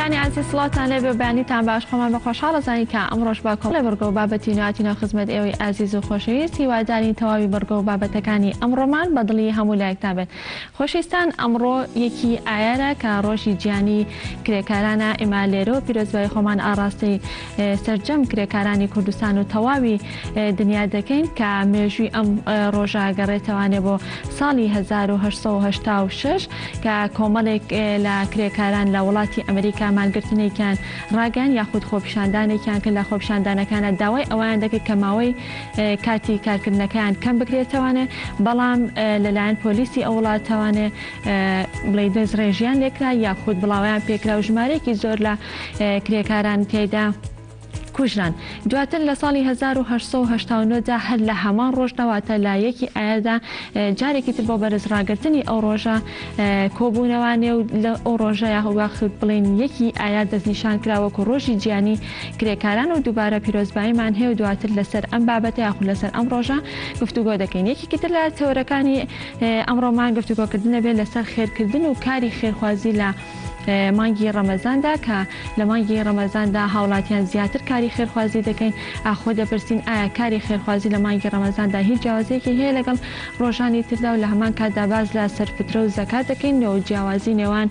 بینەرانی ئازیز سڵاوتان لێبێ و بەیانیتان باش خۆمان بە خۆشحاڵ ئەزانین کە ئەمڕۆش بە کۆمەڵێ بڕگە و بابەتی نوێ هاتینەوە خزمەت ئێوەی ئازیز و خۆشەویست هیوادارین تەواوی بڕگە و بابەتەکانی ئەمڕۆمان بە دڵی هەموو لایەکتان بێت خۆشەویستان ئەمڕۆ یەکی ئایارە کە ڕۆژی جیهانی کرێکارانە ئێمە لێرەوە پیرۆزبایی خۆمان ئاڕاستەی سەرجەم کرێکارانی کوردستان و تەواوی دنیا دەکەین کە مێژووی ئەم ڕۆژە گەڕێتەوانێ بۆ ساڵی 1886 کە کۆمەڵێک لە کرێکاران لە وڵاتی ئەمریکا مانگرتنێکیان ڕاگەیان یاخود خۆپیشاندانێکیان کرد لە خۆپیشاندانەکانە داوای ئەوەیان دەکرد کە ماوەی کاتی کارکردنەکەیان کەم بکرێتەوانێ بەڵام لەلایەن پۆلیسی ئەو وڵاتەوانێ بڵێی دەستڕێژیان لێکرا یاخود بڵاوەیان پێکرا و ژمارەیەکی زۆر لە کرێکاران تێیدا کوژران. دواتر لە ساڵی 1889 دا هەر لە هەمان ڕۆژدا واتە لە یەکی ئایاردا جارێکی تر بۆ بەرز ڕاگرتنی ئەو ڕۆژە کۆبوونەوانێ و لە ئەو ڕۆژە یاخود بڵێین یەکی ئایار دەستنیشان کرا وەکو ڕۆژی جیهانی کرێکاران و دووبارە پیرۆزباییمان هەیە و دواتر لەسەر ئەم بابەتە یاخود لەسەر ئەم ڕۆژە گفتوگۆ دەکەین. یەکێکی تر لە تەوەرەکانی ئەمڕۆمان گفتوگۆکردنە بێت لەسەر خێرکردن و کاری خێرخوازی لە مانگی ڕەمەزاندا کە لە مانگی ڕەمەزاندا هاوڵاتیان زیاتر کاری خێرخوازی دەکەین ئاخۆ دەپرسین ئایا کاری خێرخوازی لە مانگی ڕەمەزاندا هیچ جیاوازیەکی هەیە لەگەڵ ڕۆژانی تردا و لە هەمان کاتدا باس لە سەرفترە و زەکات دەکەین و جیاوازی نێوان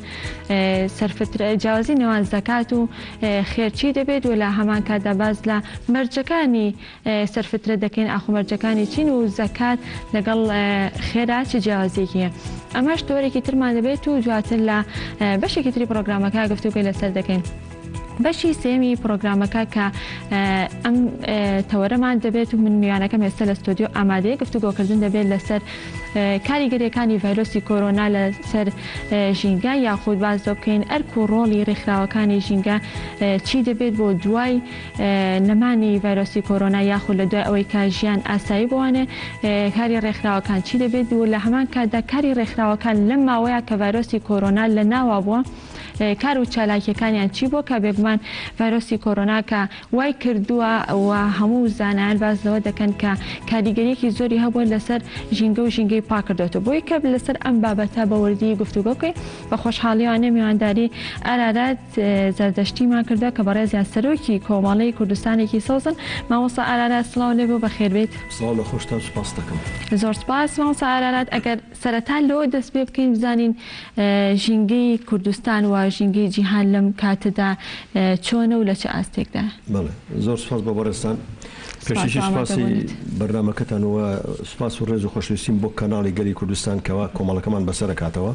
سەرفترە جیاوازی نێوان زەکات و خێر چی دەبێت و لە هەمان کاتدا باس لە مەرجەکانی سەرفترە دەکەین ئاخۆ مەرجەکانی چین و زەکات لەگەڵ خێرا چ جیاوازیەکی هەیە ئەمەش تۆرێکی ترمان دەبێت و دواتر لە بەشێکی تری پرۆگرامەکە گفتوگۆی لەسەر دەکەین. بەشی سێمی پرۆگرامەکە کە ئەم تەوەرەمان دەبێت و من میوانەکەم ئێستا لە ستۆدیۆ ئامادەیە گفتوگۆکردن دەبێت لەسەر کاریگەریەکانی ڤایرۆسی کۆرۆنا لەسەر ژینگە یاخود باس لەوە بکەین ئەرک و ڕۆڵی ڕێکخراوەکانی ژینگە چی دەبێت بۆ دوای نەمانی ڤایرۆسی کۆرۆنا یاخود لە دوای ئەوەی کە ژیان ئاسایی بوانێ کاری ڕێکخراوەکان چی دەبێت و لە هەمان کاتدا کاری ڕێکخراوەکان لەم ماوەیە کە ڤایرۆسی کۆرۆنا لە ناوا بووە کار و چالاکیەکانیان چی بووە کە بێگومان ڤایرۆسی کۆرۆنا کە وای کردووە و هەموو زانایان باس لەوە دەکەن کە کاریگەریەکی زۆری هەبووە لەسەر ژینگە و ژینگەی پاک کردۆتەوە بۆیە کە لەسەر ئەم بابەتە بە وردی گفتوگۆ بکەین بە خۆشحاڵیوانێ میوانداری ئارارات زەردەشتیمان کردووە کە بەڕێزیان سەرۆکی کۆمەڵەی کوردستانێکی سەوزن. مامۆستا ئارارات سڵاو لێ بێ و بەخێربێیت. سڵاو لە خۆشتان سوپاست دەکەم. زۆر سوپاس مامۆستا ئارارات ئەگەر سەرەتا لەوە دەست پێ بکەین بزانین ژینگەی کوردستان و ژینگەی جیهان لەم کاتەدا چۆنە و لە چ ئاستێکدایە؟ بەڵێ زۆر سوپاس بۆ بەڕێزتان. پێشەکی سوپاسی بەرنامەکەتان و سوپاس و ڕێز و خۆشەویستیم بۆ کەناڵی گەلی کوردستان کەوا کۆمەڵەکەمان بەسەرەکاتەوە.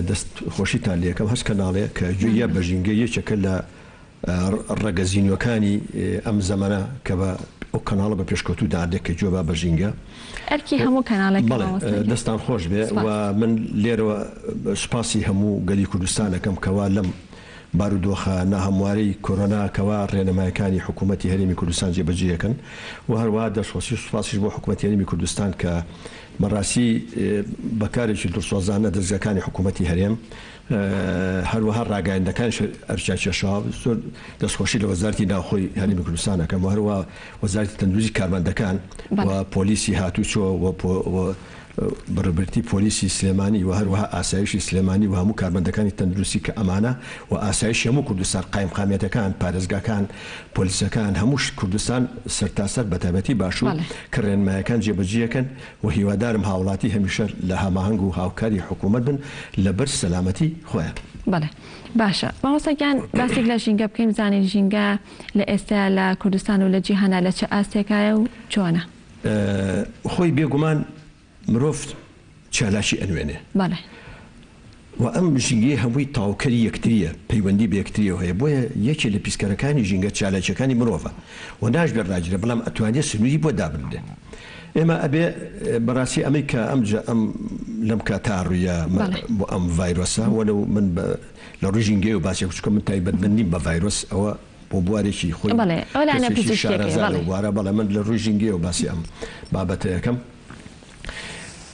دەست خۆشیتان لێکەم هەچ کەناڵێ کە گوێ یە بە ژینگە یەکێکە لە ڕەگە زینوەکانی ئەم زەمەنە کە بە ئەو کەناڵە بە پێشکەوتوو دادێ کە گوێ با بە ژینگە ئەرکی هەموو کەناڵێک بەڵێ دەستان خۆش بێ و من لێرەوە سوپاسی هەموو گەلی کوردستان ئەکەم کەوا لەم بارودۆخە ناهەموارەی کۆرۆنا کەوا ڕێنمایەکانی حکوومەتی هەرێمی کوردستان جێبەجێ ئەکەن و هەروەها دەستخۆشی و سوپاسیش بۆ حکوومەتی هەرێمی کوردستان کە بەڕاستی بە کارێکی دڵسۆزانە دەزگاکانی حکوومەتی هەرێم هەروەها ڕاگەیاندنەکانیش ئەرکیان کێشاوە. زۆر دەستخۆشی لە وەزارەتی ناوخۆی هەرێمی کوردستان ئەکەم و هەروەها وەزارەتی تەندروستی کارمەندەکان و پۆلیسی هاتوچۆ و بەڕێوەبەرێتی پۆلیسی سلێمانی و هەروەها ئاسایشی سلێمانی و هەموو کارمەندەکانی تەندروستی کە ئەمانە و ئاسایشی هەموو کوردستان قایمقامیەتەکان پارێزگاکان پۆلیسەکان هەموو کوردستان سەرتاسەر بەتایبەتی باشوور کە ڕێنمایەکان جێبەجێکەن و هیوادارم هاوڵاتی هەمیشە لە هەماهەنگ و هاوکاری حکوومەت بن لەبەر سەلامەتی خۆیان. بەڵێ باشە مامۆستا گیان باسێک لە ژینگە بکەین بزانین ژینگە لە ئێستایا لە کوردستان و لە جیهانا لە چ ئاستێکایە و چۆنە؟ خۆی بێگومان مرۆڤ چالاکی ئەنوێنێ. بەڵێ. و ئەم ژینگەیە هەمووی تەواوکەری یەکترییە، پەیوەندی بە یەکترییەوە هەیە، بۆیە یەکێ لە پیسکەرەکانی ژینگە چالاکییەکانی مرۆڤە و ناشبێ ڕاگیرێ، بەڵام ئەتوانرێ سنووری بۆ دابنرێ. ئێمە ئەبێ بەڕاستی ئەمەی کە ئەم جا ئەم لەم کاتە ڕوویە بۆ ئەم ڤایرۆسە، وەلەو من بە لە ڕووی ژینگەیەوە باسی ئەکەم، چونکە من تایبەتمەند نیم بە ڤایرۆس، ئەوە بۆ بوارێکی خۆی کەسێکی شارەزا لەو بوارە، بەڵێ من لە ڕووی ژینگەیەوە باسی ئەم بابەتە ئەکەم.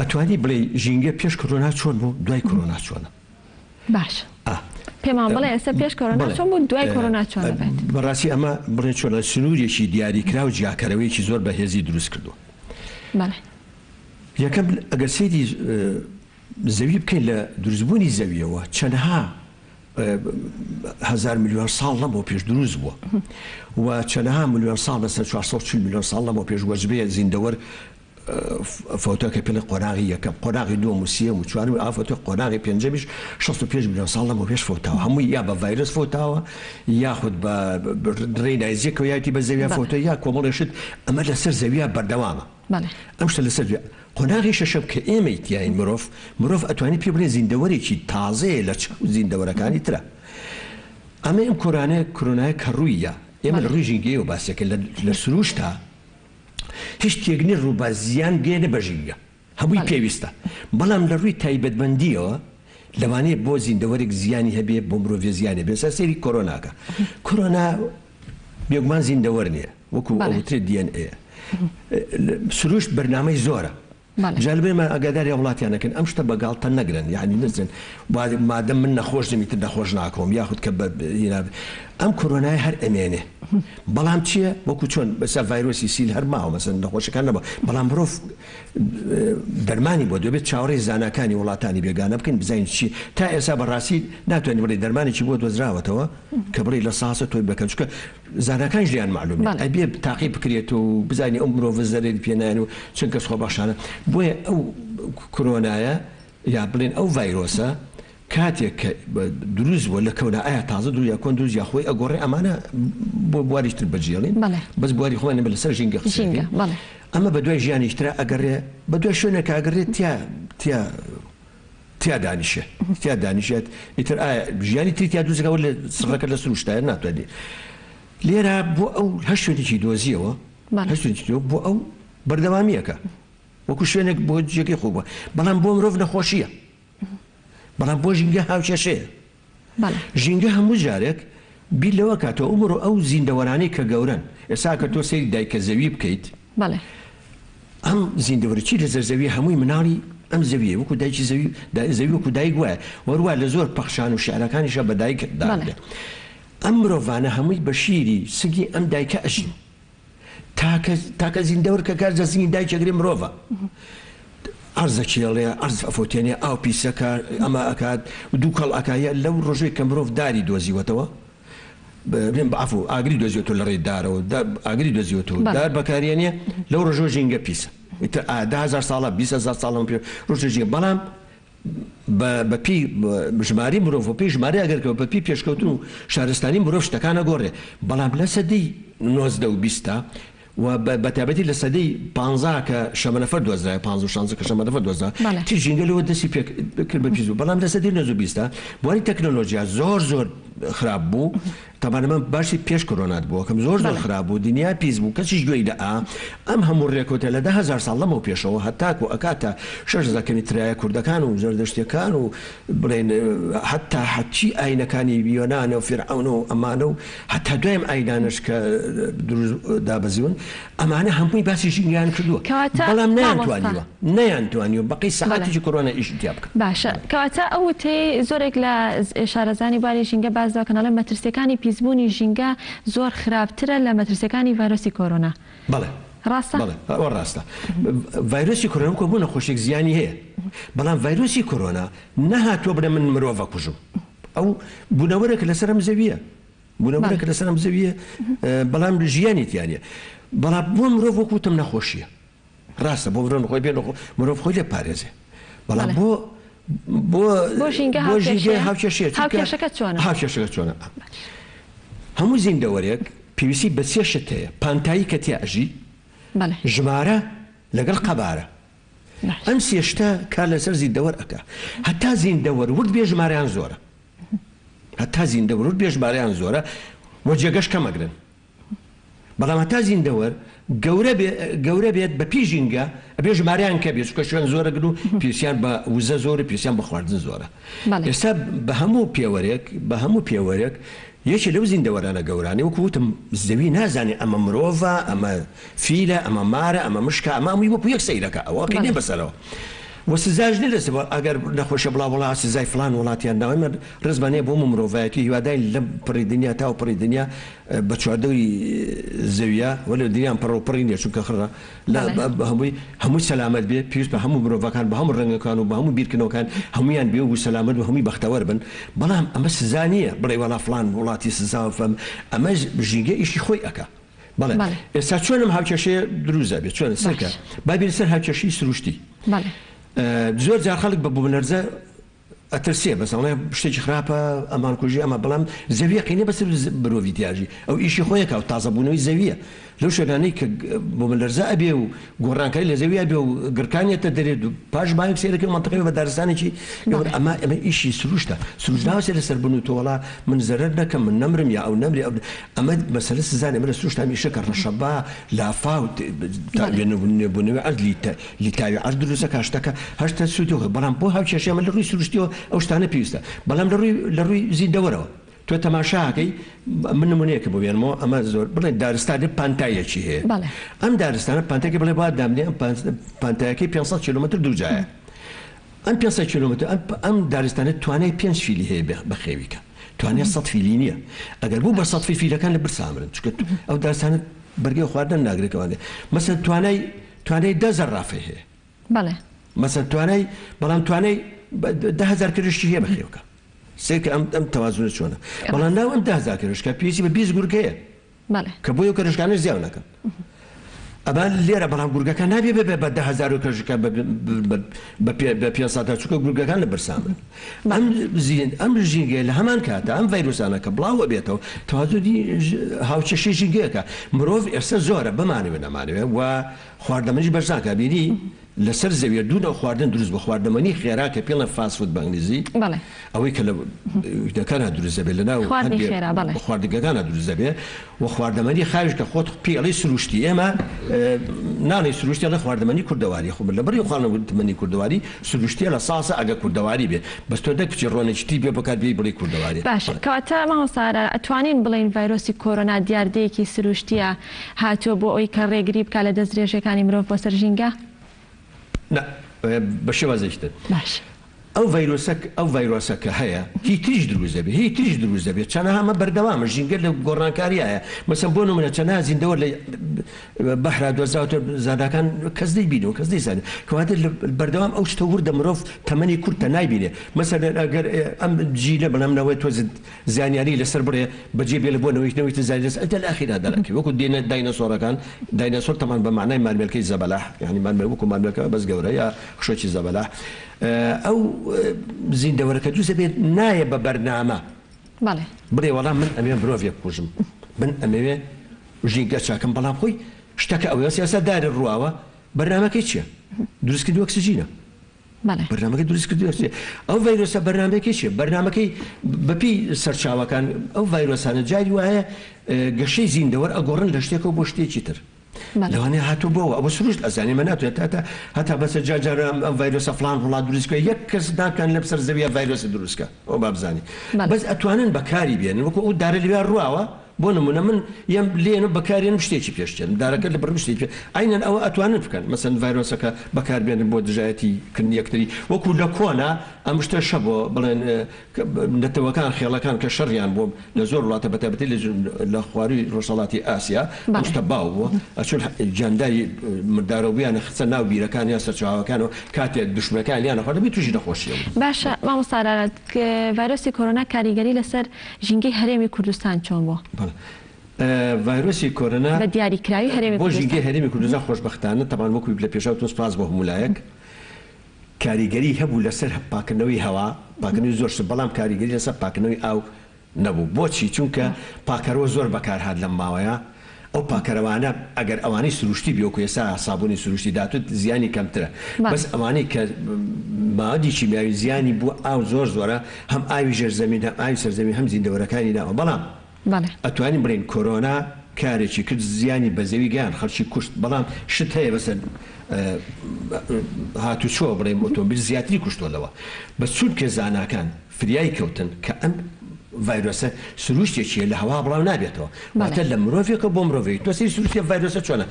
ئەتوانی بڵێی ژینگە پێش کۆرۆنا چۆن بوو دوای کۆرۆنا چۆنە؟ باش پێمان بڵێ ئێستا پێش کۆرۆنا چۆن بوو دوای کۆرۆنا چۆن دەبێت؟ بەڕاستی ئەمە بڵێ چۆنە سنوورێکی دیاریکراو جیاکەرەوەیەکی زۆر بەهێزی دروست کردووە. بەڵێ. یەکەم ئەگەر سەیری زەوی بکەین لە دروستبوونی زەویەوە چەندها. هەزار ملیۆن ساڵ لەمەو پێش دروست بووە و چەنەها ملیۆن ساڵ لەسەر 440 ملیۆن ساڵ لەمەو پێش وەجبەیە زیندەوەر فەوتە کە پێڵێ قۆناغی یەکەم، قۆناغی دووەم و سێیەم و چوارەم و ئا فەوتە قۆناغی پێنجەمیش 65 ملیۆن ساڵ لەمەو پێش فەوتاوە هەمووی یا بە ڤایرۆس فەوتاوە یاخود بە ڕێی نایزیەکەوە یاتی بە زەویا فەوتە یا کۆمەڵێ شت ئەمە لەسەر زەویا بەردەوامە ئەم شتە لەسەر زەویا قۆناغی شەشەم کە ئێمەی تیاین مرۆڤ مرۆڤ ئەتوانی پێ بڵێ زیندەوەرێکی تازەیە لە چاو زیندەوەرەکانی ترە ئەمە ئەم کۆرانەیە کۆرۆنایە کە ڕووی یا ئێمە لە ڕووی ژینگەیەوە باسیەکە لە سروشتا هیچ شتێک نیە ڕووبا زیان بگەیەنێ بە ژینگە هەمووی پێویستە بەڵام لە ڕووی تایبەتمەندیەوە لەوانەیە بۆ زیندەوەرێک زیانی هەبێ بۆ مرۆڤێ زیانی هەبێ سا سەیری کۆرۆناکە کۆرۆنا بێگومان زیندەوەر نیە وەکو ئەوترێت دی ئێن ئێ سروشت بەرنامەی زۆرە جا لەبەر ئێمە ئاگاداری هاوڵاتیان ئەکەین ئەم شتە بە گاڵتە نەگرن یانی نەچن مادەم من نەخۆش نیم ئیتر نەخۆش ناکەوم یاخود کە بە هینا ئەم کۆرۆنایە هەر ئەمێنێ بەڵام چییە وەکو چۆن بەسا ڤایرۆسی سیل هەر ماوە مەسەن نەخۆشەکان نەبوو بەڵام مرۆڤ دەرمانی بۆ دەبێت چاوەڕێی زاناکانی وڵاتانی بێگانە بکەین بزانین چی تا ئێستا بەڕاستی ناتوانین بڵێ دەرمانێکی بۆ دۆزراوەتەوە کە بڵێ لە ساسە تۆی بەکەن چونکە زاناکانیش لێیان مەعلوم نیە ئەبێ تاقی بکرێتەوە و بزانی ئەو مرۆڤە زەرەری پێ نایەن و چەند کەس خۆبەخشانە بۆیە ئەو کرۆنایە یا بڵێن ئەو ڤایرۆسە کاتێک کە دروست بووە لە کەونا ئایا تازە دروست یا کۆن دروست یا خۆی ئەگۆڕێ ئەمانە بۆ بواریش تر بەجێڵین بەس بواری خۆمان ئێمە لەسەر ژینگە قسە دەکەین ئەمە بە دوای ژیانیش ترا ئەگەڕێ بە دوای شوێنێکا ئەگەڕێ تیا تیا تیا دانیشێ تیا دانیشێت ئیتر ئایا ژیانی تری تیا دروست ئەوە لە سڕەکە لە سروشتایە ناتوانێت لێرە بۆ ئەو هەر شوێنێکی دۆزیەوە هەر شوێنێکی دۆزیەوە بۆ ئەو بەردەوامیەکە وەکو شوێنێک بۆ جێگەی خۆ بووە بەڵام بۆ مرۆڤ نەخۆشیە بەڵام بۆ ژینگە هاوکێشەیە ژینگە هەموو جارێک بیر لەوە کاتەوە ئەو مرۆ ئەو زیندەوەرانەی کە گەورەن ئێستا کە تۆ سەیری دایکە زەوی بکەیت ئەم زیندەوەرە چی لەسەر زەویە هەمووی مناڵی ئەم زەویە وەکو دایکی زەوی زەوی وەکو دایک وایە وەروا لە زۆر پەخشان و شعرەکانیشە بە دایک دابێت ئەم مرۆڤانە هەمووی بە شیری سگی ئەم دایکە ئەژین تاکە تاکە زیندەوەر کە کار دەزنی دایک ئەگرێ مرۆڤە عەرز ئەکێڵێ عەرز ئەفۆتێنێ ئاو پیسەکە ئەمە ئەکات دووکەڵ ئەکا یا لەو ڕۆژەی کە مرۆڤ داری دۆزیوەتەوە بێن بە عەفو ئاگری دۆزیوەتەوە لە ڕێی دارەوە ئاگری دۆزیوەتەوە دار بەکارێنێ لەو ڕۆژەوە ژینگە پیسە ئیتر 10,000 ساڵە 20,000 ساڵە پێ ڕۆژە ژینگە بەڵام بە پێی ژمارەی مرۆڤ و پێی ژمارەی ئەگەر بە پێی پێشکەوتن و شارستانی مرۆڤ شتەکان ئەگۆڕێ بەڵام لە سەدەی 19 و بیستا و بە تایبەتی لە سەدەی پانزا کە شەمەنەفەر دۆزرایە پانزە و شانزە کە شەمەنەفەر دۆزرا تر ژینگە لەوە دەستی پێ کرد بە پیس بوو بەڵام لە سەدەی نۆزدە و بیستا بواری تەکنەلۆژیا زۆر زۆر خراپ بوو تەبعەن ئەمە باسی پێش کۆرۆنات بووە کەم زۆر زۆر خراپ بوو دنیا پیس بوو کەسیش گوێی لە ئا ئەم هەموو ڕێکەوتە لە 10,000 ساڵ لەمەو پێشەوە هەتاکو ئەکاتە 6,000 کەمی ترایە کوردەکان و زەردەشتیەکان و بڵێن هەتا هەرچی ئاینەکانی یۆنانە و فیرعەون و ئەمانە و هەتا دوای ئەم ئاینانەش کە دروست دابەزیون ئەمانە هەمووی باسی ژینگەیان کردووە کەواتە بەڵام مامۆستا نەیانتوانیوە نەیانتوانیوە بەقەی بەڵێ سەعاتێکی کۆرۆنا ئیشی تیا بکەن. باشە کەواتە ئەو وتەیەی زۆرێک لە شارەزانی بواری ژینگە باس دەکەن ئەڵێن مەترسیەکانی پیسبوونی ژینگە زۆر خراپترە لە مەترسیەکانی ڤایرۆسی کۆرۆنا بەڵێ ڕاستە؟ بەڵێ ئەوە ڕاستە ڤایرۆسی کۆرۆنا وەکو هەموو نەخۆشیەک زیانی هەیە بەڵام ڤایرۆسی کۆرۆنا نەهاتووە بڵێ من مرۆڤ ئەکوژم ئەو بوونەوەرێکە لەسەر ئەم زەویە بوونەوەرێکە لەسەر ئەم زەویە بەڵام ژیانی تیا نیە بەڵام بۆ مرۆڤ وەکو وتم نەخۆشیە ڕاستە بۆ مرۆڤ خۆی بێ مرۆڤ خۆی لێ پارێزێ بەڵام بۆ بۆ بۆ ژینگە بۆ ژینگە هاوکێشەیە هاوکێشەکە چۆنە هاوکێشەکە چۆنە هەموو زیندەوەرێک پێویستی بە سێ شت هەیە پانتایی کە تیا ئەژی ژمارە لەگەڵ قەبارە ئەم سێ شتە کار لەسەر زیندەوەر ئەکا هەتا زیندەوەر ورد بێ ژمارەیان زۆرە هەتا زیندەوەر ورد بێ ژمارەیان زۆرە و جێگەش کەم ئەگرن بەڵام هەتا زیندەوەر گەورە بێ گەورە بێت بە پێی ژینگە ئەبێ ژمارەیان کە بێت چونکە شوێن زۆرەگرن و پێویستیان بە وزە زۆر و پێویستیان بە خواردن زۆرە ئێستا بە هەموو پێوەرێک بە هەموو پێوەرێک یەکێ لەو زیندەوەرانە گەورانەی وەکو وتم زەوی نازانێ ئەمە مرۆڤە ئەمە فیلە ئەمە مارە ئەمە مشکە ئەمە هەمووی وەکو یەک سەیرەکە ئەوە قینێ بەسەرەوە. و سزاش نیە لەسەر ئەگەر نەخۆشە بڵاو بڵا سزای فڵان وڵاتیان داوە ئێمە ڕێزمان هەیە بۆ هەموو مرۆڤایەتی هیوادارین لەم پڕی دنیا تا ئەو پڕی دنیا بە چواردەوری زەویە وەلێ دنیام پڕە و پڕی نیە چونکە خڕە لە هەمووی هەمووی سەلامەت بێ پێویست بە هەموو مرۆڤەکان بە هەموو ڕەنگەکان و بە هەموو بیرکردنەوەکان هەموویان بێ و سەلامەت و هەمووی بەختەوەر بن بەڵام ئەمە سزا نییە بڵێ وەڵا فڵان وڵاتی سزا و فەم ئەمە ژینگە ئیشی خۆی ئەکا بەڵێ ئێستا چۆن ئەم هاوکێشەیە دروست ئەبێ چۆن سەرکە با بێینە سەر هاوکێشەی سروشتی زۆر جار خەڵک بە بوومەلەرزە ئەترسێ بەس ئەڵێ شتێکی خراپە ئەمان کوژی ئەمە بەڵام زەویە قینە بەسەر مرۆڤی تیاژی ئەو ئیشی خۆیەکە و تازەبوونەوەی زەویە لەو شوێنانەی کە بوومەلەرزە ئەبێ و گۆڕانکاری لە زەوی ئەبێ و گڕکانیەتە دەرێت و پاش ماوەیەک سەیرەکەی مەنتقەی بە دارستانێکی گەورە ئەمە ئەمە ئیشی سروشتە سروشت ناوەستێ لەسەر بن و تۆ وەڵا من زەرەر نەکەم من نەمرم یا ئەو نەمرێ ئەو ئەمە مەسەلە سزا نیە ئەمە لە سروشتا ئەم ئیشە کە ڕەشەبا لافاو بوونەوەی عەرز لیتاوی عەرز دروست ئەکا شتەکە هەشتە سوودی خۆی بەڵام بۆ هاوکێشەی ئەمە لە ڕووی سروشتیەوە ئەو شتانە پێویستە بەڵام لە ڕووی لە ڕووی زیندەوەرەوە تۆ تەماشاکەی من نمونەیەکە بۆ بێنمەوە ئەمە زۆر بڵێ دارستانێ پانتایەکی هەیە ئەم دارستانە پانتەکە بڵێ با دامنێ ئەم پانتایەکەی 500 کیلومتر دووجایە ئەم 500 کیلومتر ئەم دارستانە توانای پێنج فیلی هەیە بەخێویکە توانای 100 فیلی نییە ئەگەر بوو بە 100 فیل فیلەکان لە برسا ئەمرن چونکە ئەو دارستانە بەرگەی خواردن ناگرێتەوە مەسەن توانای توانای دە زەڕافەی هەیە بەڵێ. مەسەن توانای بەڵام توانای 10000 کەرشی هەیە بەخێوکە سەیرکە ئەم ئەم تەوازنە چۆنە بەڵام ناو ئەم 10000 کەرشکە پێویستی بە 20 گورگ هەیە بەڵێ. کە بۆی ئەو کەرشکانەش زیاو نەکەن ئەمە لێرە بەڵام گورگەکان نابێ ببێ بە 10000 و کەرشکە بە بە 500 تا چونکە گورگەکان لە برسامن ئەم زین ئەم ژینگەیە لە هەمان کاتە ئەم ڤایرۆسانە کە بڵاو ئەبێتەوە تەوازنی هاوکێشەی ژینگەیەکە مرۆڤ ئێستا زۆرە بمانەوێ نەمانەوێ و خواردەمەنیش بەش ناکا بینی لەسەر زەویە دوو نەو خواردن دروست بوو خواردەمەنی خێرا کە پێڵێن fast food بە ئینگلیزی بەڵێ. ئەوەی کە لە دەکانا دروست دەبێت لە ناو خواردنی هەندێ خێرا بەڵێ. خواردنگەکانا دروست دەبێ و خواردەمەنی خاویش کە خۆت پێی ئەڵێی سروشتی ئێمە ناڵێی سروشتی ئەڵێ خواردەمەنی کوردەواری خۆ لە بڕی خواردەمەنی کوردەواری سروشتیە لە ساسە ئەگە کوردەواری بێ بەس تۆ دەک بچی ڕۆنێکی تری پێ بکات بێی بڵێی کوردەواریە باشە بەڵێ. کەواتە مامۆستا ئارا ئەتوانین بڵێین ڤایرۆسی کۆرۆنا دیاردەیەکی سروشتیە هاتووە بۆ ئەوەی کە ڕێگری بکات لە دەستدرێژیەکانی مرۆڤ بۆ سەر ژینگە؟ نا بە شێوازێکی تر. باشە. ئەو ڤایرۆسە ئەو ڤایرۆسە کە هەیە هی تریش دروست دەبێ هی تریش دروست دەبێ چەنەها ئەمە بەردەوامە ژینگە لە گۆڕانکاریایە مەسەن بۆ نمونە چەنەها زیندەوەر لە بەحرا دۆزراوەتەوە زاناکان کەس نەیبینەوە کەس نەیزانێ کەواتە بەردەوام ئەو شتە وردە مرۆڤ تەمەنی کورتە نایبینێ مەسەلەن ئەگەر ئەم جیلە بڵێم نەوەی تۆ زانیاری لەسەر بڕێ بەجێ بێڵێ بۆ نەوەی نەوەی تر زانیاری لەسەر ئەجا لە ئاخیرا دەرئەکەوێ وەکو دێنە داینەسۆڕەکان داینەسۆر تەبعەن بە مەعنای مارمێلکەی زەبەلاح یانی مارمێل وەکو مارمێلکە بەس گەورە یا خشۆکی زەبەلاح ئەو زیندەوەرە کە دروست دەبێت نایە بە بەرنامە بەڵێ. بڵێ وەڵا من ئەمەوێ مرۆڤێک بکوژم من ئەمەوێ ژینگە چاکەم بەڵام خۆی شتەکە ئەوەیە ئێستا دارێ ڕواوە بەرنامەکەی چییە دروستکردنی ئۆکسجینە بەڵێ. بەرنامەکەی دروستکردنی چییە ئەو ڤایرۆسە بەرنامەکەی چییە بەرنامەکەی بەپێی سەرچاوەکان ئەو ڤایرۆسانە جاری وایە گەشەی زیندەوەر ئەگۆڕن لە شتێکەوە بۆ شتێکی تر لەوانەیە هاتوو بۆوە ئەوە سروشت ئەزانێ ئێمە ناتوانین تا تا هەتا بەسە جار جار ئەم ڤایرۆسە فڵان وڵات دروست بکە یەک کەس ناتوانێت لەم سەر زەویە ڤایرۆسە دروست کە ئەوە با بزانین بەس ئەتوانن بەکاری بێنن وەکو ئەو دارە لەوێ ڕواوە بۆ نمونە من یەم لێنم بەکارێنم شتێکی پێشتێنم دارەکە لە بڕم شتێکی پێ عەینەن ئەوە ئەتوانن بکەن مەسەن ڤایرۆسەکە بەکاربێنن بۆ دژایەتی کردنی یەکتری وەکو لە کۆنا ئەم شتە شەبۆ بڵێن نەتەوەکان خێڵەکان کە شەڕیان بووە لە زۆر وڵاتە بەتایبەتی لە خوارووی ڕۆژهەڵاتی ئاسیا ئەم شتە باو بووە ئەچوون گیانداری مردارەوبوویان ئەخستە ناو بیرەکان یان سەرچاوەکانەوە کاتێک دوشمنەکان لیان ئەخوارد دەبێت تووشی نەخۆشی ئەبوون. باشە مامۆستا ئارارات ڤایرۆسی کۆرۆنا کاریگەری لەسەر ژینگەی هەرێمی کوردستان چۆن بووە؟ بەڵێ ڤایرۆسی کۆرۆنا بە دیاریکراوی هەرێمی بۆ کوردستان. ژینگەی هەرێمی کوردستان خۆشبەختانە تەبعەن وەکو لە پێشا وتم سوپاس بۆ هەموو لایەک کاریگەری هەبوو لەسەر پاکردنەوەی هەوا، پاکردنەوەی زۆر شت، بەڵام کاریگەری لەسەر پاکردنەوەی ئاو نەبوو. بۆچی؟ چونکە پاکەرەوە زۆر بەکارهات لەم ماوەیە، ئەو پاکەرەوانە ئەگەر ئەوانەی سروشتی بێ وەکو ئێستا سابونی سروشتی داتوت زیانی کەمترە، بەس ئەوانەی کە مادی کیمیاوی زیانی بۆ ئاو زۆر زۆرە، هەم ئاوی ژێر زەمین هەم ئاوی سەر زەمین هەم زیندەوەرەکانی ناوە، بەڵام ئەتوانین بڵێین کۆرۆنا کارێکی کرد زیانی بە زەوی گەیاند خەڵکی کوشت بەڵام شت هەیە بەسەر هاتوچۆ بڵێم ئۆتۆمبیل زیاتری کوشتوە لەوە بەس چونکە زاناکان فریای کەوتن کە ئەم ڤایرۆسە سروشتێکیە لە هەوا بڵاو نابێتەوە واتە لە مرۆڤێکە بۆ مرۆڤێک تۆ سەیری سروشتی ئەم ڤایرۆسە چۆنە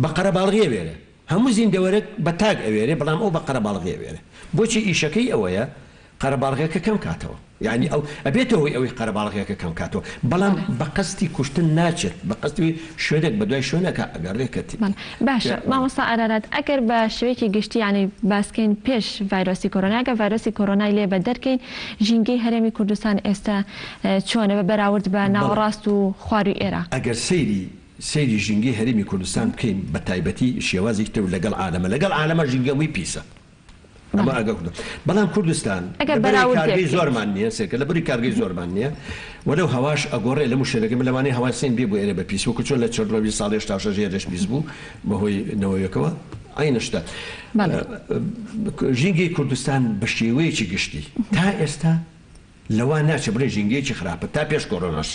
بە قەرەباڵغیە وێرە. هەموو زیندەوەرێک بە تاک ئەوێرێ بەڵام ئەو بە قەرەباڵغی ئەوێرێ. بۆچی ئیشەکەی ئەوەیە قەرەباڵغیەکە کەم کاتەوە. یانی ئەو ئەبێتە هۆی ئەوەی قەرەباڵغیەکە کەم کاتەوە بەڵام بە قەستی کوشتن ناچێت بە قەستی شوێنێک بە دوای شوێنێکا ئەگەڕێ کە تی بەڵێ باشە مامۆستا ئارارات ئەگەر بە شێوەیەکی گشتی یانی باس کەین پێش ڤایرۆسی کۆرۆنا ئەگەر ڤایرۆسی کۆرۆنای لێ بە دەرکەین ژینگەی هەرێمی کوردستان ئێستا چۆنە بە بەراورد بە ناوەڕاست و خواروی ئێراق؟ ئەگەر سەیری سەیری ژینگەی هەرێمی کوردستان بکەین بە تایبەتی شێوازێکی تر و لەگەڵ عالەمە لەگەڵ عالەمە ژینگە هەمووی پیسە ئەمە ئەگەر بەڵام کوردستان ئەگەر لەبەرەی بەراوردێک کارگەی بکەیت. زۆرمان نییە سێکە لەبەری کارگەی زۆرمان نییە وەلەو هەواش ئەگۆڕێ لەمو شوێنەکەی من لەوانەیە هەوای سین بێ بۆ ئێرە بە پیس وەکو چۆن لە چێرنۆبیل ساڵی 86 ئێرەش پیس بوو بەهۆی نەوەویەکەوە عەینە شتە بەڵێ. ژینگەی کوردستان بە شێوەیەکی گشتی تا ئێستا لەوە ناچێ بڵێ ژینگەیەکی خراپە تا پێش کۆرۆناش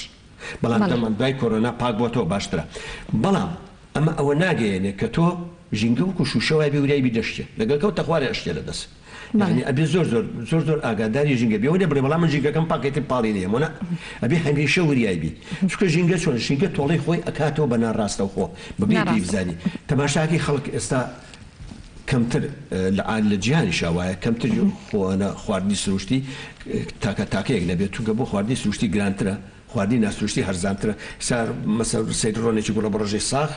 بەڵام بەڵێ. دەمان دوای کۆرۆنا پاک بۆتەوە باشترە بەڵام ئەمە ئەوە ناگەیەنێ کە تۆ ژینگە وەکو شوشە وای بێ وریای بی دەشکێ لەگەڵ کەوتە خوارێ ئەشکێ لە دەست بەڵێ. یانی ئەبێ زۆر زۆر زۆر زۆر ئاگاداری ژینگە بی ئەوە نیە بڵێ وەڵا من ژینگەکەم پاکە ئیتر پاڵی نەیەمەوە نا ئەبێ هەمیشە وریای بی چونکە ژینگە چۆن ژینگە تۆڵەی خۆی ئەکاتەوە بە ناڕاستەوخۆ بەبێ پێی ناڕاستە. بزانی تەماشاکەی خەڵک ئێستا کەمتر لە لە جیهانیشا وایە کەمتر خۆنە خواردنی سروشتی تاکە تاکەیەک نەبێت چونکە بۆ خواردنی سروشتی گرانترە خواردنی ناسروشتی هەرزانترە سا مەسە سەیری ڕۆنێکی گوڵە بڕژەی ساغ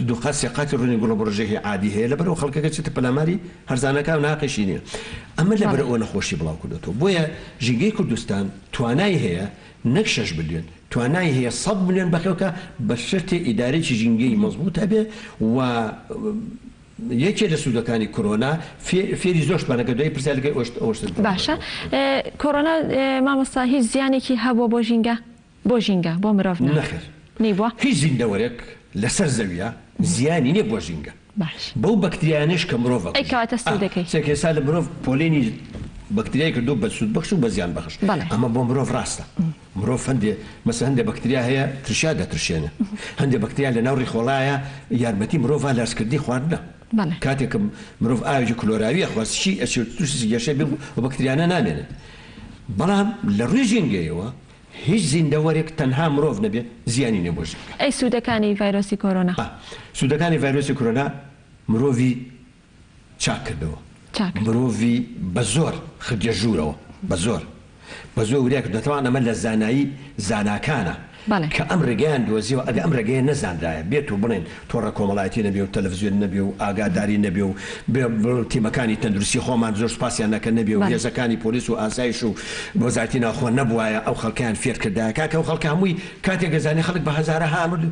دوو قات سێ قاتی ڕۆنی گوڵە بڕژەی عادی هەیە لەبەرئەوە خەڵکەکە چێتە پەلاماری هەرزانەکە و ناقیشی نییە ئەمە بەڵێ. لەبەرئەوە نەخۆشی بڵاو کردۆتەوە بۆیە ژینگەی کوردستان توانای هەیە نەک شەش ملیۆن توانای هەیە سەد ملیۆن بەخێو کا بە شەرتێ ئیدارەیەکی ژینگەیی مەزبووت هەبێ و یەکێ لە سوودەکانی کۆرۆنا فێری زۆر شتمان ئەکرد دوایی پرسیار لەکەی ئەوە شتت پێ باشە کۆرۆنا مامۆستا هیچ زیانێکی هەبووە بۆ ژینگە؟ بۆ ژینگە بۆ مرۆڤ نا. نەخێر نەیبووە؟ هیچ زیندەوەرێک لەسەر زەویە زیانی نیە بۆ ژینگە باش. بەو بەکتریایانەش کە مرۆڤ ئەی ئەکوژێ کەواتە ئا سوودەکەی؟ سێکە ئێستا لە مرۆڤ پۆلێنی بەکتریای کردووە بە سوودبەخش و بە زیانبەخش بەڵێ. ئەمە بۆ مرۆڤ ڕاستە مرۆڤ هەندێ مەسەلەن هەندێ بەکتریا هەیە ترشیا دەترشێنێ هەندێ بەکتریا لە ناو ڕیخۆڵایە یارمەتی مرۆڤا لاسکردنی خواردنە بەڵێ. کاتێک کە مرۆڤ ئاوێکی کلۆراوی ئەخوا سکی ئەچێ و تووشی سکگێشە بێ و بەکتریانە نامێنن بەڵام لە ڕووی ژینگەیەوە هیچ زیندەوەرێک تەنها مرۆڤ نەبێ زیانی نیە بۆ ژینگە. ئەی سوودەکانی ڤایرۆسی کۆرۆنا؟ ئا سوودەکانی ڤایرۆسی کۆرۆنا مرۆڤی چاک کردەوە چاک کردەوە. مرۆڤی بە زۆر خردیە ژوورەوە بە زۆر بە زۆر وریا کردەوە تەبعەن ئەمە لە زانایی زاناکانە بەڵێ. کە ئەم ڕێگەیان دۆزیەوە ئەگەر ئەم ڕێگەیە نەزانرایە بێت و بڵێن تۆڕە کۆمەڵایەتی نەبێ و تەلەفزیۆن نەبێ و ئاگاداری نەبێ و بێ تیمەکانی تەندروستی خۆمان زۆر سوپاسیان نەکەن نەبێ و بەڵێ. هێزەکانی پۆلیس و ئاسایش و وەزارەتی ناوخۆ نەبوایە ئەو خەڵکەیان فێر کردایە کاکە ئەو خەڵکە هەمووی کاتێک ئەزانێ خەڵک بە هەزارەها مرد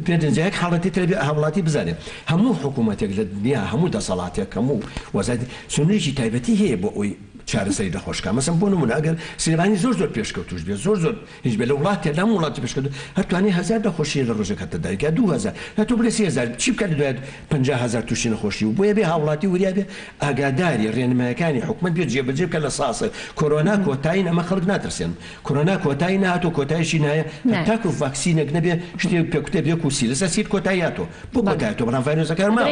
پێ جا یەک حاڵەتی تر بێ هاوڵاتی بزانێ هەموو حکوومەتێک لە دنیا هەموو دەسەڵاتێک هەموو وەزارەتی سنوورێکی تایبەتی هەیە بۆ ئەوی چارەسەری نەخۆش کا مەسەن بۆ نموونە ئەگەر سلێمانی زۆر زۆر پێشکەوتوش بێ زۆر زۆر هیچ بێ لە وڵاتێ لە هەموو وڵاتی پێشکەوتوو هەر توانێ هەزار نەخۆشی لە ڕۆژێک هەتە دایک یا 2000 یا تۆ بڵێ 3000 چی بکات لە دوای 50000 تووشی نەخۆشی بوو بۆیە بێ هاوڵاتی وریا بێ ئاگاداری ڕێنمایەکانی حکومەت بێ جێبەجێ بکە لە ساسە کۆرۆنا کۆتایی ئەمە خەڵک ناترسێن کۆرۆنا کۆتایی نەهاتووە کۆتایشی نایە هەتاکو ڤاکسینێک نەبێ شتێک پێکوتە بێ کو سیل لەسەر سیل کۆتایی هاتووە بۆ کۆتایی هاتووە بەڵام ڤایرۆسەکە هەر ماوە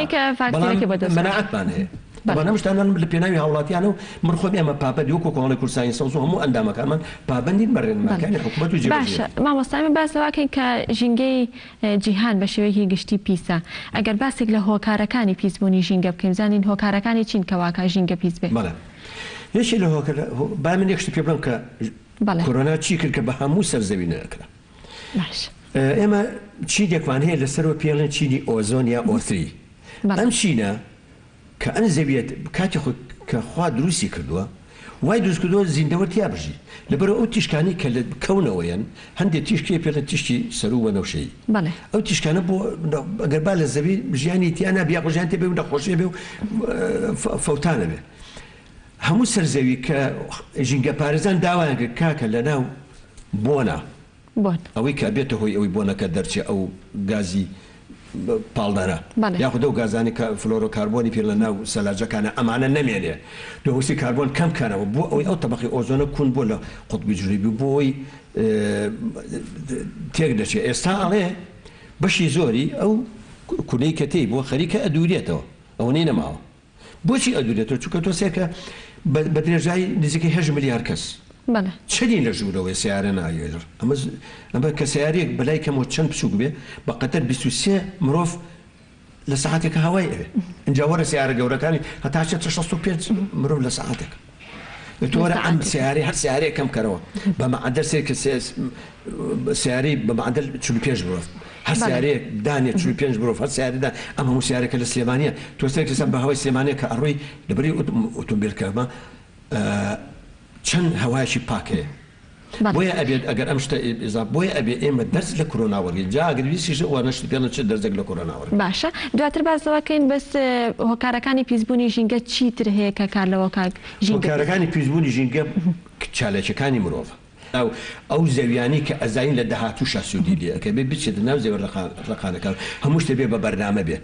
بەڵام مەناعەتمان هەیە بەڵام ئەم شتانە لە پێناوی هاوڵاتیانە و من خۆم ئێمە پابەند وەکو کۆمەڵی کوردستانی سەوز و هەموو ئەندامەکانمان پابەندین بە ڕێنماکانی حکومەت و جێبەجێ باشە مامۆستا ئێمە باس لەوە ئەکەین کە ژینگەی جیهان بە شێوەیەکی گشتی پیسە ئەگەر باسێک لە هۆکارەکانی پیسبوونی ژینگە بکەین بزانین هۆکارەکانی چین کە واکا ژینگە پیس بێ؟ بەڵێ یەکێ لە هۆکارە با من یەک شت پێ بڵێم کە بەڵێ. کۆرۆنا چی کرد کە بە هەموو سەر زەوی نەکرا باش. ئێمە چینێکمان هەیە لەسەرەوە پێڵێن چینی ئۆزۆن یا ئۆ3 بەڵێ. ئەم چینە کە ئەم زەویە کاتی خۆی کە خوا دروستی کردووە وای دروست کردووە زیندەوەر تیا بژی لەبەرئەوە ئەو تیشکانەی کە لە کەونەوە یەن هەندێ تیشک هەیە پێڵێن تیشکی سەروو وەنەوشەیی بەڵێ. ئەو تیشکانە بۆ ئەگەر با لە زەوی ژیانی تیا نابێ یاخود ژیان تێ بێ و نەخۆشی بێ و فەوتانە بێ هەموو سەر زەوی کە ژینگەپارێزان داوایان کرد کاکە لەناو بۆنە بۆن. ئەوەی کە ئەبێتە هۆی ئەوەی بۆنەکە دەرچێ ئەو گازی پاڵدەرە بەڵێ. یاخود ئەو گازانەی کە فلۆرۆکاربۆنی پێ لە ناو سەلاجەکانە ئەمانە نەمێنێ دووەکسی کاربۆن کەم کەنەوە بۆ ئەوەی ئەو تەبەقەی ئۆزۆنە کون بۆ لە قوتبی جنوبی بۆ ئەوەی تێک دەچێ ئێستا ئەڵێ بەشی زۆری ئەو کونەی کە تێی بووە خەریکە ئەدوورێتەوە ئەوەنەی نەماوە بۆچی ئەدورێتەوە؟ چونکە تۆ سەیرکە بە درێژایی نزیکەی هەشت ملیار کەس بەڵێ. چەنی لە ژوورەوەی سەیارە نایەێ ئەمە ئەمە کە سەیارەیەک بەلای کەمەوە چەند بچووک بێ بە قەدەر 23 مرۆڤ لە سەعاتێکە هەوای ئەوێ ئینجا وەرە سیارە گەورەکانی هەتا چێتە 65 مرۆڤ لە سەعاتێک تۆ وەرە ئەم سیارەی هەر سیارەیەک کەم کەرەوە بە مەعەدەل سێ کە سیارەی بە مەعەدەل 45 مرۆڤ هەر سیارەیەک دانێ 45 مرۆڤ هەر سیارەدا ئەم هەموو سیارەکە لە سلێمانیە تۆ سێ کەسە بە هەوای سلێمانیە کە ئەڕۆی لەبەری ئۆتۆمبیل کەمە چەند هەوایەکی پاک هەیە بۆیە ئەبێت ئەگەر ئەم شتە ئیزا بۆیە ئەبێ ئێمە دەرس لە کۆرۆنا وەرگرین جا ئەگەر ویستیش وانەشت پێڵێن چ دەرسێک لە کۆرۆنا وەرگرین. باشە دواتر باس لەوە کەین بەس هۆکارەکانی پیسبوونی ژینگە چی تر هەیە کە کار لەوە کا ژینگە پیس هۆکارەکانی پیسبوونی ژینگە چالاکیەکانی مرۆڤە ناو ئەو زەویانەی کە ئەزانین لە داهاتووشا سوودی لێ ئەکەی بێ بچێتە ناو زەویە ڕەقانەکان هەموو شتێ بێ بە بەرنامە بێ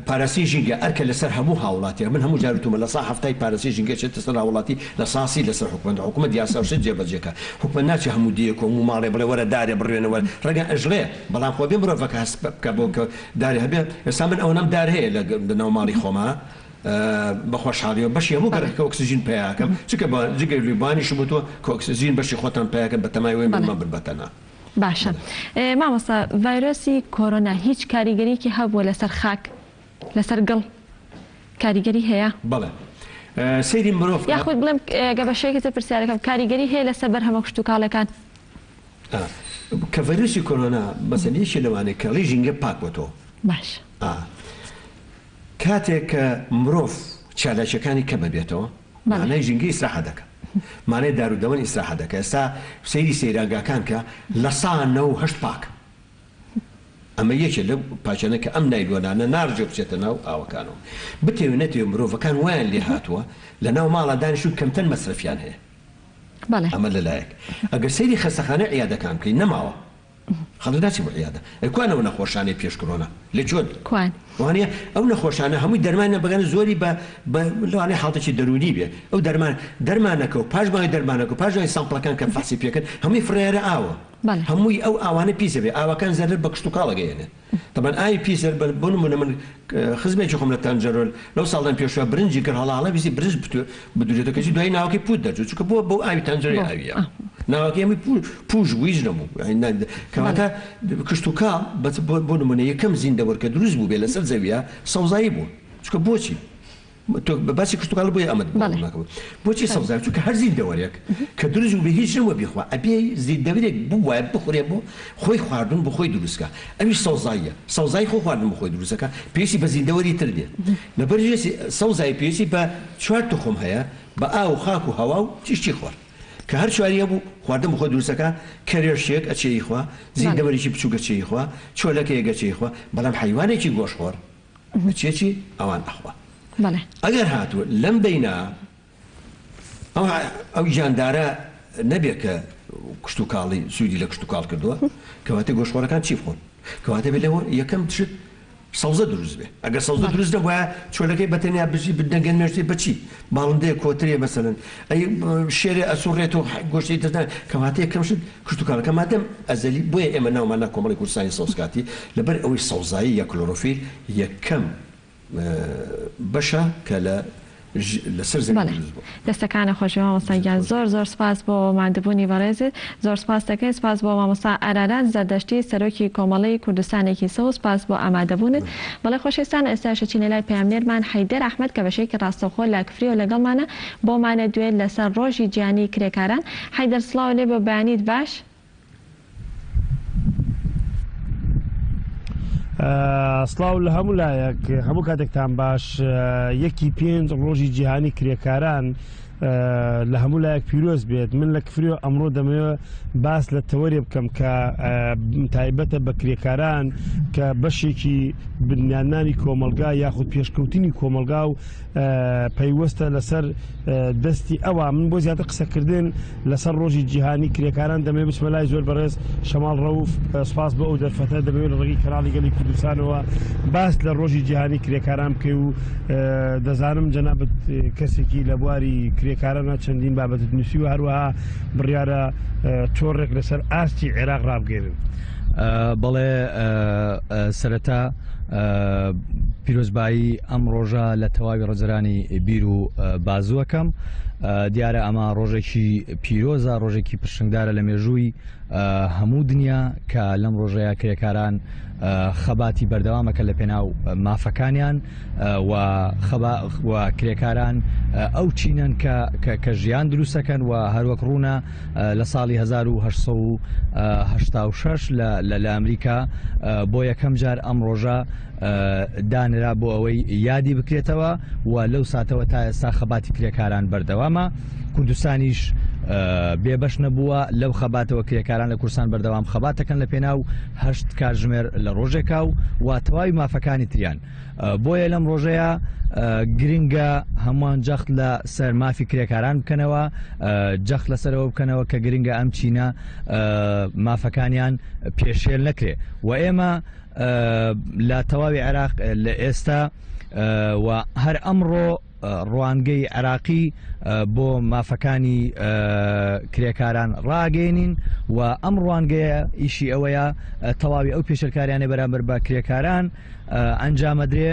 پاراستنی ژینگە ئەرکە لەسەر هەموو هاوڵاتیەک، من هەموو جار وتومە لە سا حەفتای پاراستنی ژینگە ئەچێتە سەر هاوڵاتی لە سا سی لەسەر حکومەت، حکومەت یاسا و شت جێبەجێ کا، حکومەت ناچێ هەموو دێیەک و هەموو ماڵێ بڵێ وەرە دارێ بڕوێنە وەرە ڕەنگە ئەژڵێ بەڵام خۆ بێ مرۆڤەکە هەست بکا بۆ کە دارێ هەبێ، ئێستا من ئەوەنەم دار هەیە لە ناو ماڵی خۆما بە خۆشحاڵیەوە بەشی هەموو گەڕەکەکە ئۆکسجین پەیا ئەکەم چونکە جگە لوبانیشم وتوە کە ئۆکسجین بەشی خۆتان پەیا کەن بەتەمای وەی من مەبن بەتەنها. باشە مامۆستا ڤایرۆسی کۆرۆنا هیچ کاریگەریەکی هەبووە لەسەر خاک لەسەر گڵ کاریگەری هەیە؟ بەڵێ سەیری مرۆڤ کە. یاخود بڵێم گە بە شێوەیەکی تر پرسیارەکەم کاریگەری هەیە لەسەر بەرهەمە کشتوکاڵەکان؟ کە ڤایرۆسی کۆرۆنا مەسەلەن یەکێ لەوانەیە کە ڵی ژینگە پاک بۆتەوە. باشە. کاتێک کە مرۆڤ چالاکیەکانی کەم ئەبێتەوە مانای ژینگە ئیسراحە دەکا مانای دار و دەوەن ئیسراحە دەکا ئێستا سەیری سەیرانگاکان کە لە سا 98 پاکە ئەمە یەکێ لەو پاکیانە کە ئەم نایلۆنانە ناڕژێ بچێتە ناو ئاوەکانەوە بتەوێ نەتەوێ مرۆڤەکان وایان لێ هاتووە لە ناو ماڵا دانیشتوون کەمتر مەسرەفیان هەیە ئەمە لەلایەک ئەگەر سەیری خەستەخانەی عیادەکان بکەی نەماوە خەڵک ناچێ بۆ عیادە. ئەی کوان ئەو نەخۆشانەی پێش کرۆنا لە کوێن؟ کوان؟ وانیە ئەو نەخۆشانە هەمووی دەرمانیان بەگەن زۆری بە بە لەوانەیە حاڵەتێکی دەروونی بێ ئەو دەرمان دەرمانەکە و پاشماوەی دەرمانەکە و پاشماوەی سامپڵەکان کە فەحسی پێکرد هەمووی فڕێیارە ئاوە بەڵێ. هەمووی ئەو ئاوانە پیس ئەبێ ئاوەکان زەرەر بە کشتوکاڵ ئەگەیەنێ تەبعەن ئاوی پیس زەرەر بە بۆ نموونە من خزمێکی خۆم لە تەنجەرۆل لەو ساڵان پێشوە برنجی کرد هەڵاڵە ویستی برنج بدورێتەوە کەچی دوایی ناوەکەی پوت دەرچوو چونکە بووە بەو ئاوی تەنجەرەی ئاویە ناوەکەی هەمووی پوش بوو هیچ نەبوو کەواتە کشتوکاڵ بۆ نمونە یەکەم زیندەوەر کە دروست بوو بێ لەسەر زەویە سەوزایی بوو چونکە بۆچی تۆ باسی کشتوکاڵ بۆیە ئەمەت بۆچی سەوزایی چونکە هەر زیندەوەرێک کە دروست بوو بێ هیچ نەبووە بیخوا ئەبێ زیندەوەرێک بووایە بخورێ بۆ خۆی خواردن بۆ خۆی دروست کا ئەویش سەوزاییە سەوزایی خۆ خواردن بۆ خۆی دروست ئەکا پێویستی بە زیندەوەری تر نیە لەبەر سەوزایی پێویستی بە چوار توخم هەیە بە ئاو و خاک و هەوا و تیشکی خۆر کە هەر چواری هەبوو خواردن بۆ خۆی دروست ئەکا کەرێشێک ئەچێ ئیخوا زیندەوەرێکی بچووک ئەچێ ئیخوا چۆلەکەیەک ئەچێ ئیخوا بەڵام حەیوانێکی گۆشتخۆر ئەچێ چی ئەوان ئەخوا ئەگەر هاتوو لەم بەینا ئەو ئەو گیاندارە نەبێ کە کشتوکاڵی سوودی لە کشتوکاڵ کردووە کەواتە گۆشتخۆرەکان چی بخۆن کەواتە بێ لەوە یەکەم شت سەوزە دروست بێ ئەگەر سەوزە دروست نەبوایە چۆلەکەی بەتەنیا بژی بدەنگەن مێشتی بەچی باڵندەیە کۆترێ مەسەلەن ئەی شێرێ ئەسوڕێت و گۆشتی دەستنا کەواتە یەکەم شت کشتوکاڵەکە مادەم ئەزەلی بۆیە ئێمە ناومان نا کۆمەڵی کوردستانی سەوزکاتی لەبەر ئەوەی سەوزایی یا کلۆرۆفیل یەکەم بەشە کە لە لەسەر زەوی بەڵێ دروست بووە. دەستەکانت خۆشبێ مامۆستا گیان زۆر زۆر سپاس بۆ ماندبوونی بەڕێزت زۆر سپاست دەکەین سپاس بۆ مامۆستا ئارارات زەردەشتی سەرۆکی کۆمەڵەی کوردستانێکی سەوز سپاس بۆ ئامادەبوونت بەڵێ خۆشەویستان ئێستاش ئەچینە لای پەیامنێرمان حەیدەر ئەحمەد کە بەشێکی ڕاستەوخۆ لە کفریەوە لەگەڵمانە بۆمانە دوێت لەسەر ڕۆژی جیهانی کرێکاران حەیدەر سڵاو لێبێ و بەیانیت باش. سڵاو لە هەموو لایەک هەموو کاتێکتان باش یەکی پێنج ڕۆژی جیهانی کرێکاران لە هەموو لایەک پیرۆز بێت من لە کفریۆ ئەمڕۆ دەمەوێت باس لە تەوەرێ بکەم کە تایبەتە بە کرێکاران کە بەشێکی بنیادنانی کۆمەلگا یاخود پێشکەوتنی کۆمەلگا و پەیوەستە لەسەر دەستی ئەوە من بۆ زیاتر قسەکردن لەسەر ڕۆژی جیهانی کرێکاران دەمەوێت بچمە لای زۆر بەڕێز شەماڵ ڕەوف سپاس بۆ ئەو دەرفەتە دەمەوێت لە ڕێگەی کەناڵی گەلی کوردستانەوە باس لە ڕۆژی جیهانی کرێکاران بکەی و دەزانم جەنابت کەسێکی لە بواری کرێکارانە چەندین بابەتت نووسیوە هەروەها بڕیارە تۆڕێک لەسەر ئاستی عێراق ڕابگەێنن. بەڵێ سەرەتا پیرۆزبایی ئەم ڕۆژە لە تەواوی ڕزرانی بیر و بازووەکەم. دیارە ئەمە ڕۆژێکی پیرۆزە، ڕۆژێکی پرشنگدارە لە مێژووی هەموو دنیا کە لەم ڕۆژەیە کرێکاران خەباتی بەردەوامەکە لە پێناو مافەکانیان و و کرێکاران ئەو چینەن کە کە ژیان دروستەکەن و هەروەک ڕوونە لە ساڵی 1986 لە لە ئەمریکا بۆ یەکەم جار ئەم ڕۆژە دانرا بۆ ئەوەی یادی بکرێتەوە و لەو ساتەوە تا ئێستا خەباتی کرێکاران بەردەوامە کوردستانیش بێبەش نەبووە لەو خەباتەوە کرێکاران لە کوردستان بەردەوام خەباتەکەن لە پێناو هەشت کاتژمێر لە ڕۆژێکا و و تەواوی مافەکانی تریان بۆیە لەم ڕۆژەیە گرنگە هەمووان جەخت لە سەر مافی کرێکاران بکەنەوە جەخت لەسەرەوە بکەنەوە کە گرنگە ئەم چینە مافەکانیان پێشێل نەکرێ و ئێمە لە تەواوی عێراق لە ئێستا و هەر ئەمڕۆ ڕوانگەی عێراقی بۆ مافەکانی کرێکاران ڕاگەێنین و ئەم ڕوانگەیە ئیشی ئەوەیە تەواوی ئەو پێشلکاریانە بەرامبەر بە کرێکاران ئەنجامەدرێ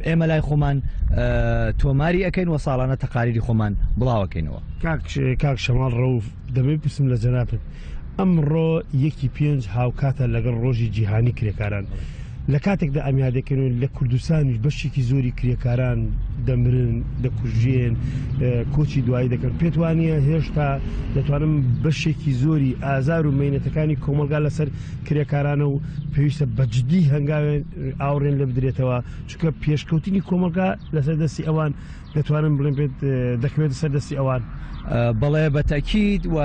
ئێمە لای خۆمان تۆماری ئەەکەین و ساڵانە تەقاریری خۆمان بڵاوەکەینەوە. کاک شەماڵ ڕەوف دەمەوێت بپرسم لە جەنابت ئەمڕۆ یەکی پێنج هاوکاتە لەگەڵ ڕۆژی جیهانی کرێکاران لە کاتێکدا ئەم یادەکەن و لە کوردستانیش بەشێکی زۆری کرێکاران دەمرن دەکوژێن کۆچی دوایی دەکەن پێت وانە هێشتا دەتوانم بەشێکی زۆری ئازار و مینەتەکانی کۆمەلگا لەسەر کرێکارانە و پێویستە بەجددی هەنگاوێن ئاوڕێن لە بدرێتەوە چونکە پێشکەوتنی کۆمەلگا لەسەر دەستی ئەوان دەتوانم بڵێم پێت دەکەوێتە سەر دەستی ئەوان. بەڵێ بە تەئکید و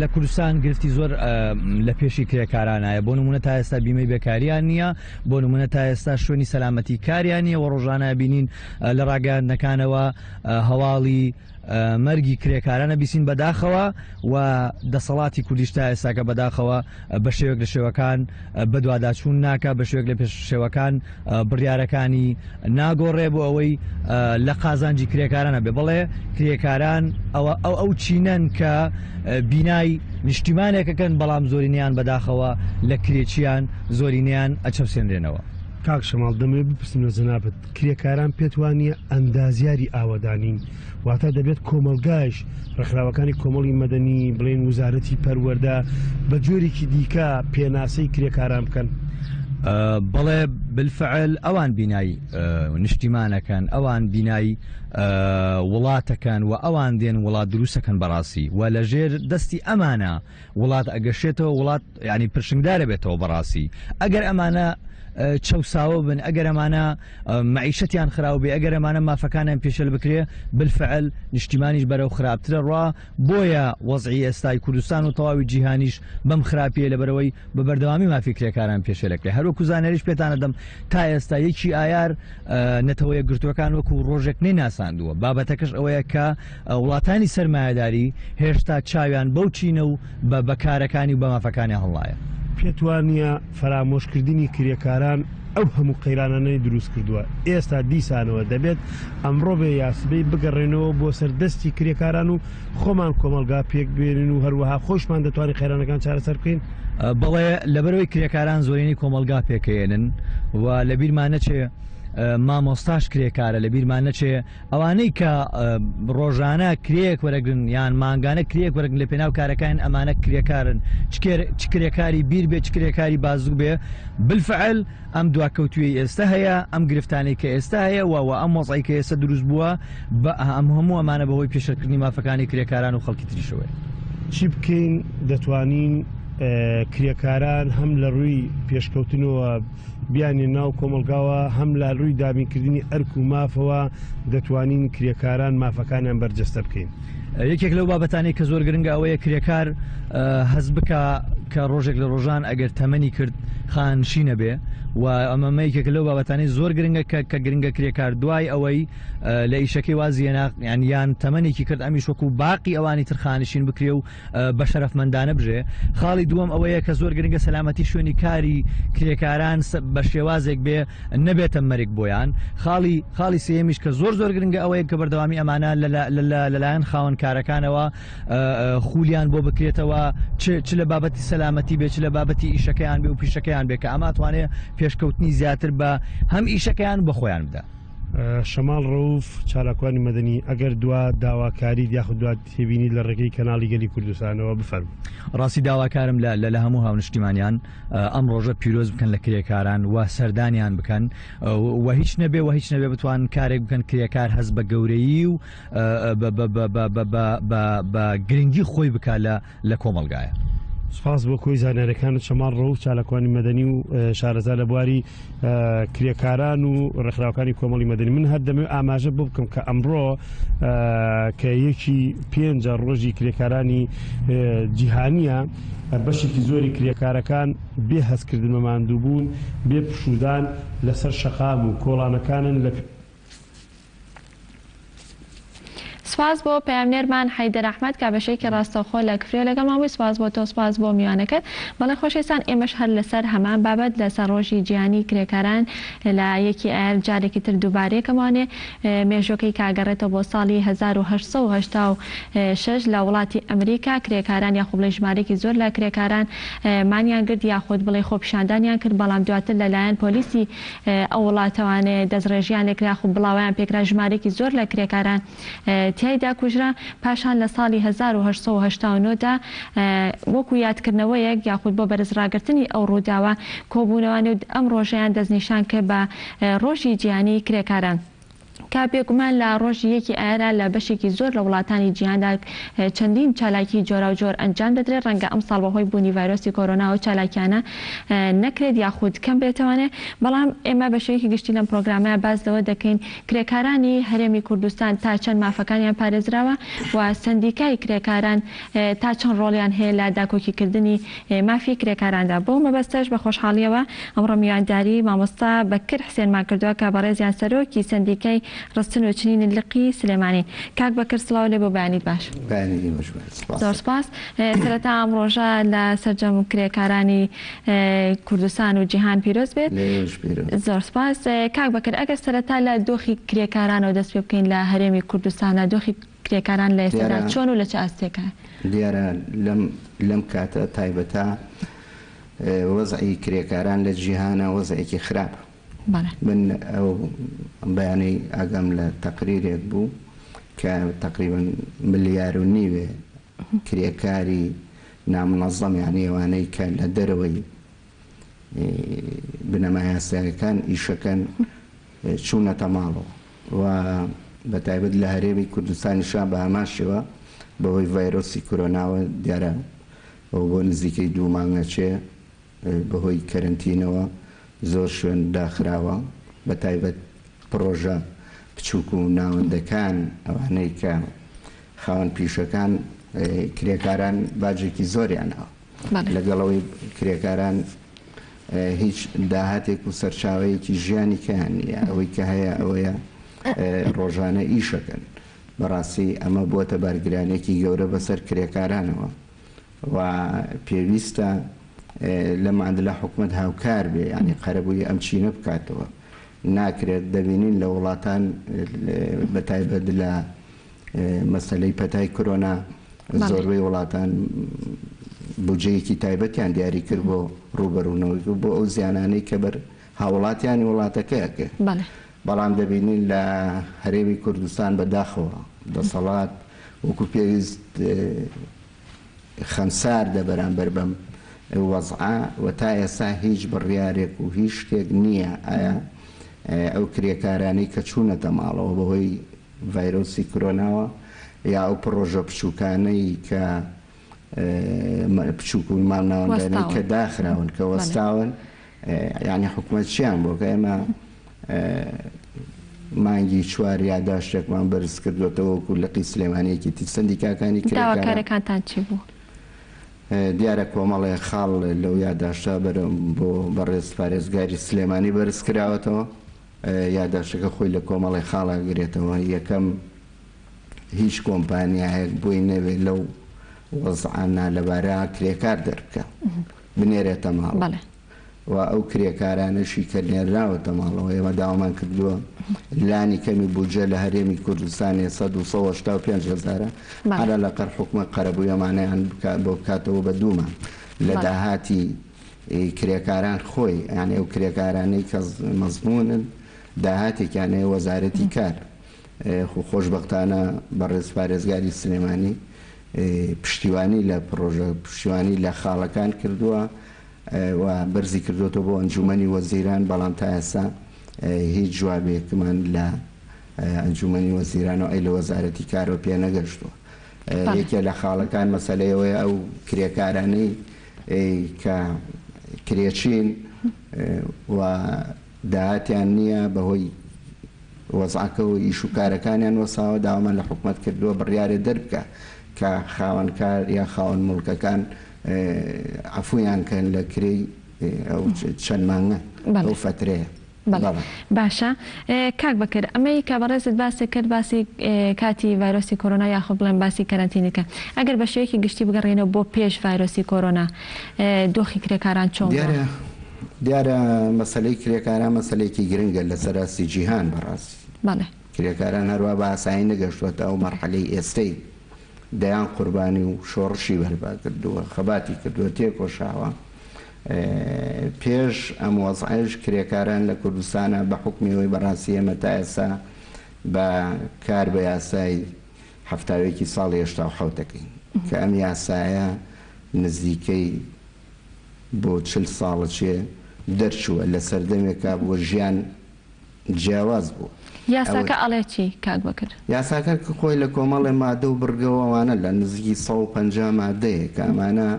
لە کوردستان گرفتی زۆر لە پێشی کرێکارانایە بۆ نمونە تا ئێستا بیمەی بێکاریان نییە بۆ نمونە تا ئێستا شوێنی سەلامەتی کاریان نییە و ڕۆژانە بینین لە ڕاگەیاندنەکانەوە هەواڵی مەرگی کرێکارانە بیسین بەداخەوە و دەسەڵاتی کوردیش تا ئێستاکە بەداخەوە بە شێوەک لە شێوەکان بەدواداچوون ناکا، بە شێوەک لە شێوەکان بڕیارەکانی ناگۆڕێ بۆ ئەوەی لە قازانجی کرێکارانە بێ. بەڵێ کرێکاران ئەوە ئەو ئەو چینەن کە بینای نیشتیمانێکەکەن، بەڵام زۆرینەیان بەداخەوە لە کرێچیان زۆرینەیان ئەچەوسێنرێنەوە. کاک شەماڵ دەمەوێت بپرسم لە جەنابت، کرێکاران پێت وانیە ئەندازیاری ئاوەدانین؟ واتە دەبێت کۆمەڵگایش، ڕێکخراوەکانی کۆمەڵی مەدەنی، بڵێین وزارەتی پەروەردە بە جۆرێکی دیکە پێناسەی کرێکاران بکەن؟ بەڵێ بالفعل ئەوان بینای نیشتیمانەکەن، ئەوان بینای وڵاتەکەن و ئەوان دێن وڵات دروستەکەن بەڕاستی و لەژێر دەستی ئەمانە وڵات ئەگەشێتەوە وڵات یانی پرشنگدارە بێتەوە بەڕاستی ئەگەر ئەمانە چەوساوە بن ئەگەر ئەمانە مەعیشەتیان خراو بێ ئەگەر ئەمانە مافەکانیان پێشێل بکرێ بالفعل نیشتیمانیش بەرەو خراپترە ڕوا بۆیە وەزعی ئێستای کوردستان و تەواوی جیهانیش بەم خراپیە لەبەرەوەی بە بەردەوامی مافی کرێکاران پێشێلەکرێ هەروەکو زانیاریش پێتانەدەم تا ئێستا یەکی ئایار نەتەوە یەکگرتووەکان وەکو ڕۆژێک نەیناساندووە بابەتەکەش ئەوەیە کە وڵاتانی سەرمایەداری هێشتا چاویان بەو چینە و بە بە کارەکانی و بە مافەکانی هەڵنایە. پێت وانیە فەرامۆشکردنی کرێکاران ئەو هەموو قەیرانانەی دروست کردووە، ئێستا دیسانەوە دەبێت ئەمڕۆ بێ یا سبەی بگەڕێینەوە بۆ سەر دەستی کرێکاران و خۆمان کۆمەڵگا پێک بێنین و هەروەها خۆشمان دەتوانین قەیرانەکان چارەسەر بکەین؟ بەڵێ، لەبەرئەوەی کرێکاران زۆرینەی کۆمەڵگا پێکەێنن و لەبیرمان نەچێ مامۆستاش کرێکارە، لەبیرمان نەچێ ئەوانەی کە ڕۆژانە کرێیەک وەرەگرن یان مانگانە کرێیەک وەرەگرن لە پێناو کارەکان ئەمانە کرێکارن چ کرێکاری بیر بێ چ کرێکاری بازوو بێ بالفعل ئەم دواکەوتووی ئێستا هەیە ئەم گرفتانەی کە ئێستا هەیە و ئەم وەزعی کە ئێستا دروست بووە بە ئەم هەموو ئەمانە بەهۆی پێشێلکردنی مافەکانی کرێکاران و خەڵکی تریشەوەیە. چی بکەین دەتوانین کرێکاران هەم لە ڕووی پێشکەوتنەوە بیانێ ناو کۆمەڵگاوە هەم لە رووی دابینکردنی ئەرک و مافەوە دەتوانین کرێکاران مافەکانیان بەرجەستە بکەین. یەکێک لەو بابەتانەی کە زۆر گرنگە ئەوەیە کرێکار هەست بکا کە ڕۆژێک لە ڕۆژان ئەگەر تەمەنی کرد خانشینە بێ و ئەمەمە یەکێک لەو بابەتانەی زۆر گرنگە کە کە گرنگە کرێکار دوای ئەوەی لە ئیشەکەی وازی هێنا یان تەمەنێکی کرد ئەمیش وەکو باقی ئەوانی تر خانشین بکرێ و بە شەرەفمەندانە بژێ. خاڵی دووەم ئەوەیە کە زۆر گرنگە سەلامەتی شوێنی کاری کرێکاران بە شێوازێک بێ نەبێتە مەرگ بۆیان. خاڵی خاڵی سێیەمیش کە زۆر زۆر گرنگە ئەوەیە کە بەردەوامی ئەمانە لەلایەن خاوەن کارەکانەوە خولیان بۆ بکرێتەوە چ لە بابەتی سەلامەتی بێ چ لە بابەتی ئیشەکەیان بێ و پیشەکەیان بێ کە ئەمە توانێ پێشکەوتنی زیاتر بە هەم ئیشەکەیان بە خۆیان بدا. شەماڵ ڕەوف، چالاکوانی مەدەنی، ئەگەر دوا داواکاریت یاخود دوا تێبینیت لە ڕێگەی کەناڵی گەلی کوردستانەوە بفەرموو. ڕاستی داواکارم لە لە هەموو هاونشتیمانیان ئەم ڕۆژە پیرۆز بکەن لە کرێکاران و سەردانیان بکەن و هیچ نەبێ و هیچ نەبێ بتوان کارێک بکەن کرێکار هەست بە گەورەیی و بە گرنگی خۆی بکە لە لە کۆمەڵگایە. سوپاس بۆ کۆی زانیاریەکانت شەماڵ ڕەوف چالاکوانی مەدەنی و شارەزا لە بواری کرێکاران و ڕێکخراوەکانی کۆمەڵی مەدەنی من هەر دەمەوێت ئاماژە بۆ بکەم کە ئەمڕۆ کە یەکی پێنجە ڕۆژی کرێکارانی جیهانیە بەشێکی زۆری کرێکارەکان بێ هەستکردن بە ماندووبوون بێ پشوودان لەسەر شەقام و کۆڵانەکانن لە سوپاس بۆ پەیامنێرمان حەیدەر ئەحمەد کە بەشێکی ڕاستەوخۆ لە کفریەوە لەگەڵمان بووی سوپاس بۆ تۆ سوپاس بۆ میوانەکەت بەڵێ خۆشەویستان ئێمەش هەر لەسەر هەمان بابەت لەسەر ڕۆژی جیهانی کرێکاران لە یەکی ئایار جارێکی تر دووبارەیەکەمانێ مێژوەکەی کە ئەگەڕێتەوە بۆ ساڵی 1886 لە وڵاتی ئەمریکا کرێکاران یاخۆ بڵێ ژمارەیەکی زۆر لە کرێکاران مانیان گرت یاخود بڵێ خۆپیشاندانیان کرد بەڵام دواتر لەلایەن پۆلیسی ئەو وڵاتەوانێ دەستڕێژیان لێکرا خو بڵاوەیان پێکرا ژمارەیەکی زۆر لە کرێکاران تیایدا کوژرا پاشان لە ساڵی 1889 دا وەکو یادکردنەوەیەک یاخود بۆ بەرزڕاگرتنی ئەو ڕووداوە کۆبوونەوانێ و ئەم ڕۆژەیان دەستنیشان کرد بە ڕۆژی جیهانی کرێکاران. کە بێگومان لە ڕۆژی یەکی ئایارا لە بەشێکی زۆر لە وڵاتانی جیهاندا چەندین چالاکی جۆراوجۆر ئەنجام دەدرێت، ڕەنگە ئەمساڵ بەهۆی بوونی ڤایرۆسی کۆرۆنا ئەو چالاکیانە نەکرێت یاخود کەم بێتەوانێ، بەڵام ئێمە بە شێوەیەکی گشتی لەم پرۆگرامەیا باس لەوە دەکەین کرێکارانی هەرێمی کوردستان تا چەند مافەکانیان پارێزراوە و سەندیکای کرێکاران تا چەند ڕۆڵیان هەیە لە داکۆکیکردنی مافی کرێکاراندا. بەو مەبەستەش بە خۆشحاڵییەوە ئەمڕۆ میوانداری مامۆستا بەکر حسێنمان کردووە کە بەڕێزیان سەرۆکی سەندیکای ڕستن و چنینی لقی سلێمانین. کاک بەکر سڵاو لێ بۆ بەیانیت باش. بەیانی ئێوەش باش سپاس. زۆر سپاس. سەرەتا ئەم ڕۆژە لە سەرجەم کرێکارانی کوردستان و جیهان پیرۆز بێت. لە ئێوەش پیرۆز. زۆر سپاس. کاک بەکر ئەگەر سەرەتا لە دۆخی کرێکارانەوە دەست پێ بکەین لە هەرێمی کوردستاندا دۆخی کرێکاران لە ئێستادا چۆن و لە چ ئاستێکایە؟ دیارە لەم لەم کاتە تایبەتە وەزعی کرێکاران لە جیهانا وەزعێکی خراپە. من ئەو بەیانەی ئاگام لە تەقریرێک بوو کە تەقریبەن ملیار و نیوێ کرێکاری نامنەزەم یانی ئەوانەی کە لە دەرەوەی بنەما یاسایەکان ئیشەکەن چوونەتە ماڵەوە و بە تایبەت لە هەرێمی کوردستانیشا بە هەمان شێوە بەهۆی ڤایرۆسی کۆرۆناوە دیارە ئەوە بۆ نزیکەی دوو مانگ ئەچێ بەهۆی کەرەنتینەوە زۆر شوێن داخراوە بە تایبەت پڕۆژە بچووک و ناوەندەکان ئەوانەی کە خاوەن پیشەکان کرێکاران باجێکی زۆریان هەوە لەگەڵ ئەوەی کرێکاران هیچ داهاتێک و سەرچاوەیەکی ژیانی کەیان نییە، ئەوەی کە هەیە ئەوەیە ڕۆژانە ئیشەکەن. بەڕاستی ئەمە بووەتە بارگرانییەکی گەورە بەسەر کرێکارانەوە و پێویستە لە معادلە حکومەت هاوکار بێ، یانی قەرەبووی ئەم چینە بکاتەوە. ناکرێت، دەبینین لە وڵاتان بەتایبەت لە مەسەلەی پەتای کرۆنا زۆربەی وڵاتان بودجەیەکی تایبەتیان دیاری کرد بۆ ڕووبەروونەوەی و بۆ ئەو زیانانەی کە بەر هاوڵاتیانی وڵاتەکە ئەکەوێت. بەڵام دەبینین لە هەرێمی کوردستان بە داخەوە دەسەڵات وەکو پێویست خەمساردە بەرامبەر بەم وەزعە و تا ئێستا هیچ بڕیارێک و هیچ شتێک نییە ئایا ئەو کرێکارانەی کە چوونەتە ماڵەوە بەهۆی ڤایرۆسی کرۆناوە یا ئەو پڕۆژە بچووکانەی کە بچووک و مامناوەندانەی کە داخراون کە وەستاون یعنی حکومەت چیان بۆ کە ئێمە مانگی چوار یاداشتێکمان بەرز کردوێتەوە وەکو لقی سلێمانیەکی تی سندیکاکانی داواکارەکانتان چی بوو؟ دیارە کۆمەڵێ خاڵ لەو یاداشتە بۆ بەڕێز پارێزگاری سلێمانی بەرز کراوەتەوە یاداشتەکە خۆی لە کۆمەڵێ خاڵ ئەگرێتەوە، یەکەم، هیچ کۆمپانیایەک بۆی نەبێ لەو وەزعە نالەبارە کرێکار دەربکا بنێرێتە ماڵەوە و ئەو کرێکارانەشی کە نێرراوەتە ماڵەوە ئێمە داوامان کردووە لانی کەمی بودجە لە هەرێمی کوردستان ئێستا 285 هەزارە عەلە لەقەر حکومەت قەرەبووی ئەمانەیان بۆ بکاتەوە بە دوو مانگ لە داهاتی کرێکاران خۆی یانی ئەو کرێکارانەی کە مەزمونن داهاتێکیان هەیە وەزارەتی کار خۆ خۆشبەختانە بەڕێز پارێزگاری سلێمانی پشتیوانی لە پڕۆژە پشتیوانی لە خاڵەکان کردووە و بەرزی کردووەتەوە بۆ ئەنجوومەنی وەزیران، بەڵام تا ئێستا هیچ جوابێکمان لە ئەنجوومەنی وەزیران و ئەی لە وەزارەتی کارەوە پێ نەگەشتووە. یەکێ لە خاڵەکان مەسەلەی ئەوەیە ئەو کرێکارانەی کە کرێچین و داهاتیان نییە بەهۆی وەزعەکە و ئیش و کارەکانیان وەساوە، داوامان لە حکومەت کردووە بڕیارێ دەربکا کە خاوەن کار یا خاوەن موڵکەکان عەفویان کەن لە کرێی ئەو چەند مانگە، ئەو فەترەیە. بەڵێ باشە کاک بەکر ئەمەی کە بەڕێزت باست کرد باسی کاتی ڤایرۆسی کۆرۆنا یاخود بڵێم باسی کەرەنتینت کرد ئەگەر بە شێوەیەکی گشتی بگەڕێینەوە بۆ پێش ڤایرۆسی کۆرۆنا دۆخی کرێکاران چۆن بووە؟ دیارە دیارە مەسەلەی کرێکاران مەسەلەیەکی گرنگە لەسەر ئاستی جیهان بەڕاستی. بەڵێ. کرێکاران هەروا بە ئاسایی نەگەشتووەتە ئەو مەرحەلەی ئێستەی دەیان قوربانی و شۆڕشی بەرپا کردووە، خەباتی کردووە، تێکۆشاوە. پێش ئەم وەزعەیش کرێکاران لە کوردستانا بە حوکمی ئەوەی بەڕاستی ئێمە تا ئێستا بە کار بە یاسای حەفتاویەکی ساڵی 87 دەکەین کە ئەم یاسایە نزیکەی بۆ 40 ساڵە چێ دەرچووە لە سەردەمێکا بووە ژیان جیاواز بوو. یاساکە ئەڵێ چی کاک بەکر؟ یاساکە خۆی لە کۆمەڵێ مادە و بڕگە و ئەوانە لە نزیکی 150 مادەیە کە ئەمانە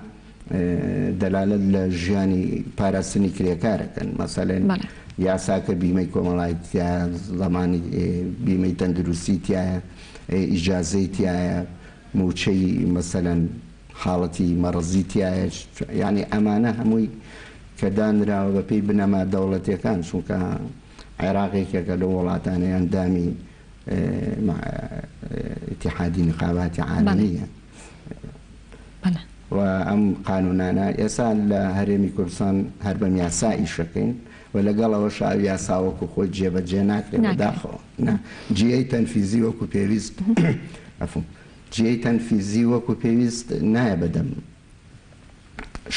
دەلالەت لە ژیانی پاراستنی کرێکارەکەن. مەسەلەن یاساکە بیمەی کۆمەڵایەتی تیایە، زەمانی بیمەی تەندروستی تیایە، ئیجازەی تیایە، مووچەی مەسەلەن حاڵەتی مەڕزی تیایە، یانی ئەمانە هەمووی کە دانراوە بە پێی بنەما دەوڵەتیەکان، چونکە عێراق یەکێکە لەو وڵاتانەی ئەندامی ئیتیحادی نقاباتی عالەمیە و ئەم قانونانە ئێستا لە هەرێمی کوردستان هەر بەم یاسا ئیشەکەین و لەگەڵ ئەوەش ئەو یاسا وەکو خۆی جێبەجێ ناکرێت بەداخەوە نا جێی تەنفیزی وەکو پێویست عەفوم جێی تەنفیزی وەکو پێویست نایە بەدەم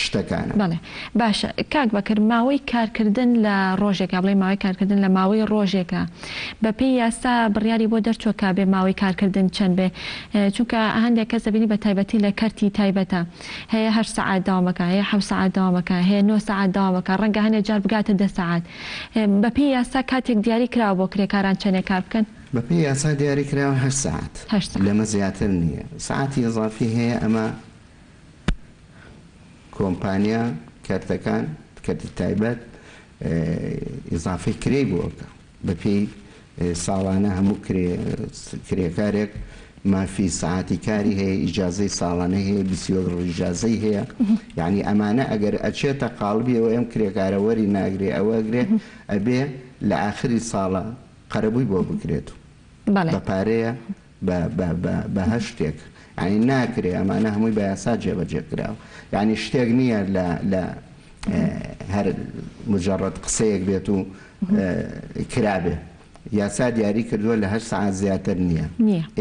شتەکانە. بەڵێ باشە کاک بەکر ماوەی کارکردن لە ڕۆژێکا بڵێین ماوەی کارکردن لە ماوەی ڕۆژێکا بە پێی یاسا بڕیاری بۆ دەرچوە کا بێ ماوەی کارکردن چەند بێ چونکە هەندێک کەس دەبینی بە تایبەتی لە کەرتی تایبەتە هەیە هەشت سەعات دەوام ئەکا هەیە حەوت سەعات دەوام ئەکا هەیە نۆ سەعات دەوام ئەکا ڕەنگە هەنێ جار بگاتە دە سەعات بە پێی یاسا کاتێک دیاری کراوە بۆ کرێکاران چەنێ کار بکەن؟ بە پێی یاسا دیاری کراوە هەشت سەعات هەشت سەعات. لەمە زیاتر نییە سەعاتی ئیزافی هەیە ئەمە کۆمپانیا کەرتەکان، کەرتی تایبەت، ئیزافەی کرێی بۆ ئەکا بەپێی ساڵانە هەموو کرێکارێک مافی سەعاتی کاری هەیە ئیجازەی ساڵانەی هەیە 21 ڕۆژ ئیجازەی هەیە یعنی ئەمانە ئەگەر ئەچێتە قاڵبی ئەوە ئەم کرێکارە وەری ناگرێ ئەوە ئەگرێ ئەبێ لە ئاخری ساڵە قەرەبووی بۆ بکرێت بە پارەیە بە بە بە بە هەر شتێک یانی ناکرێ ئەمانە هەمووی بە یاسا جێبەجێ کراوە یانی شتێک نییە لە لە هەر مجرد قسەیەک بێت و کرابێ یاسا دیاری کردووە لە هەر سەعات زیاتر نییە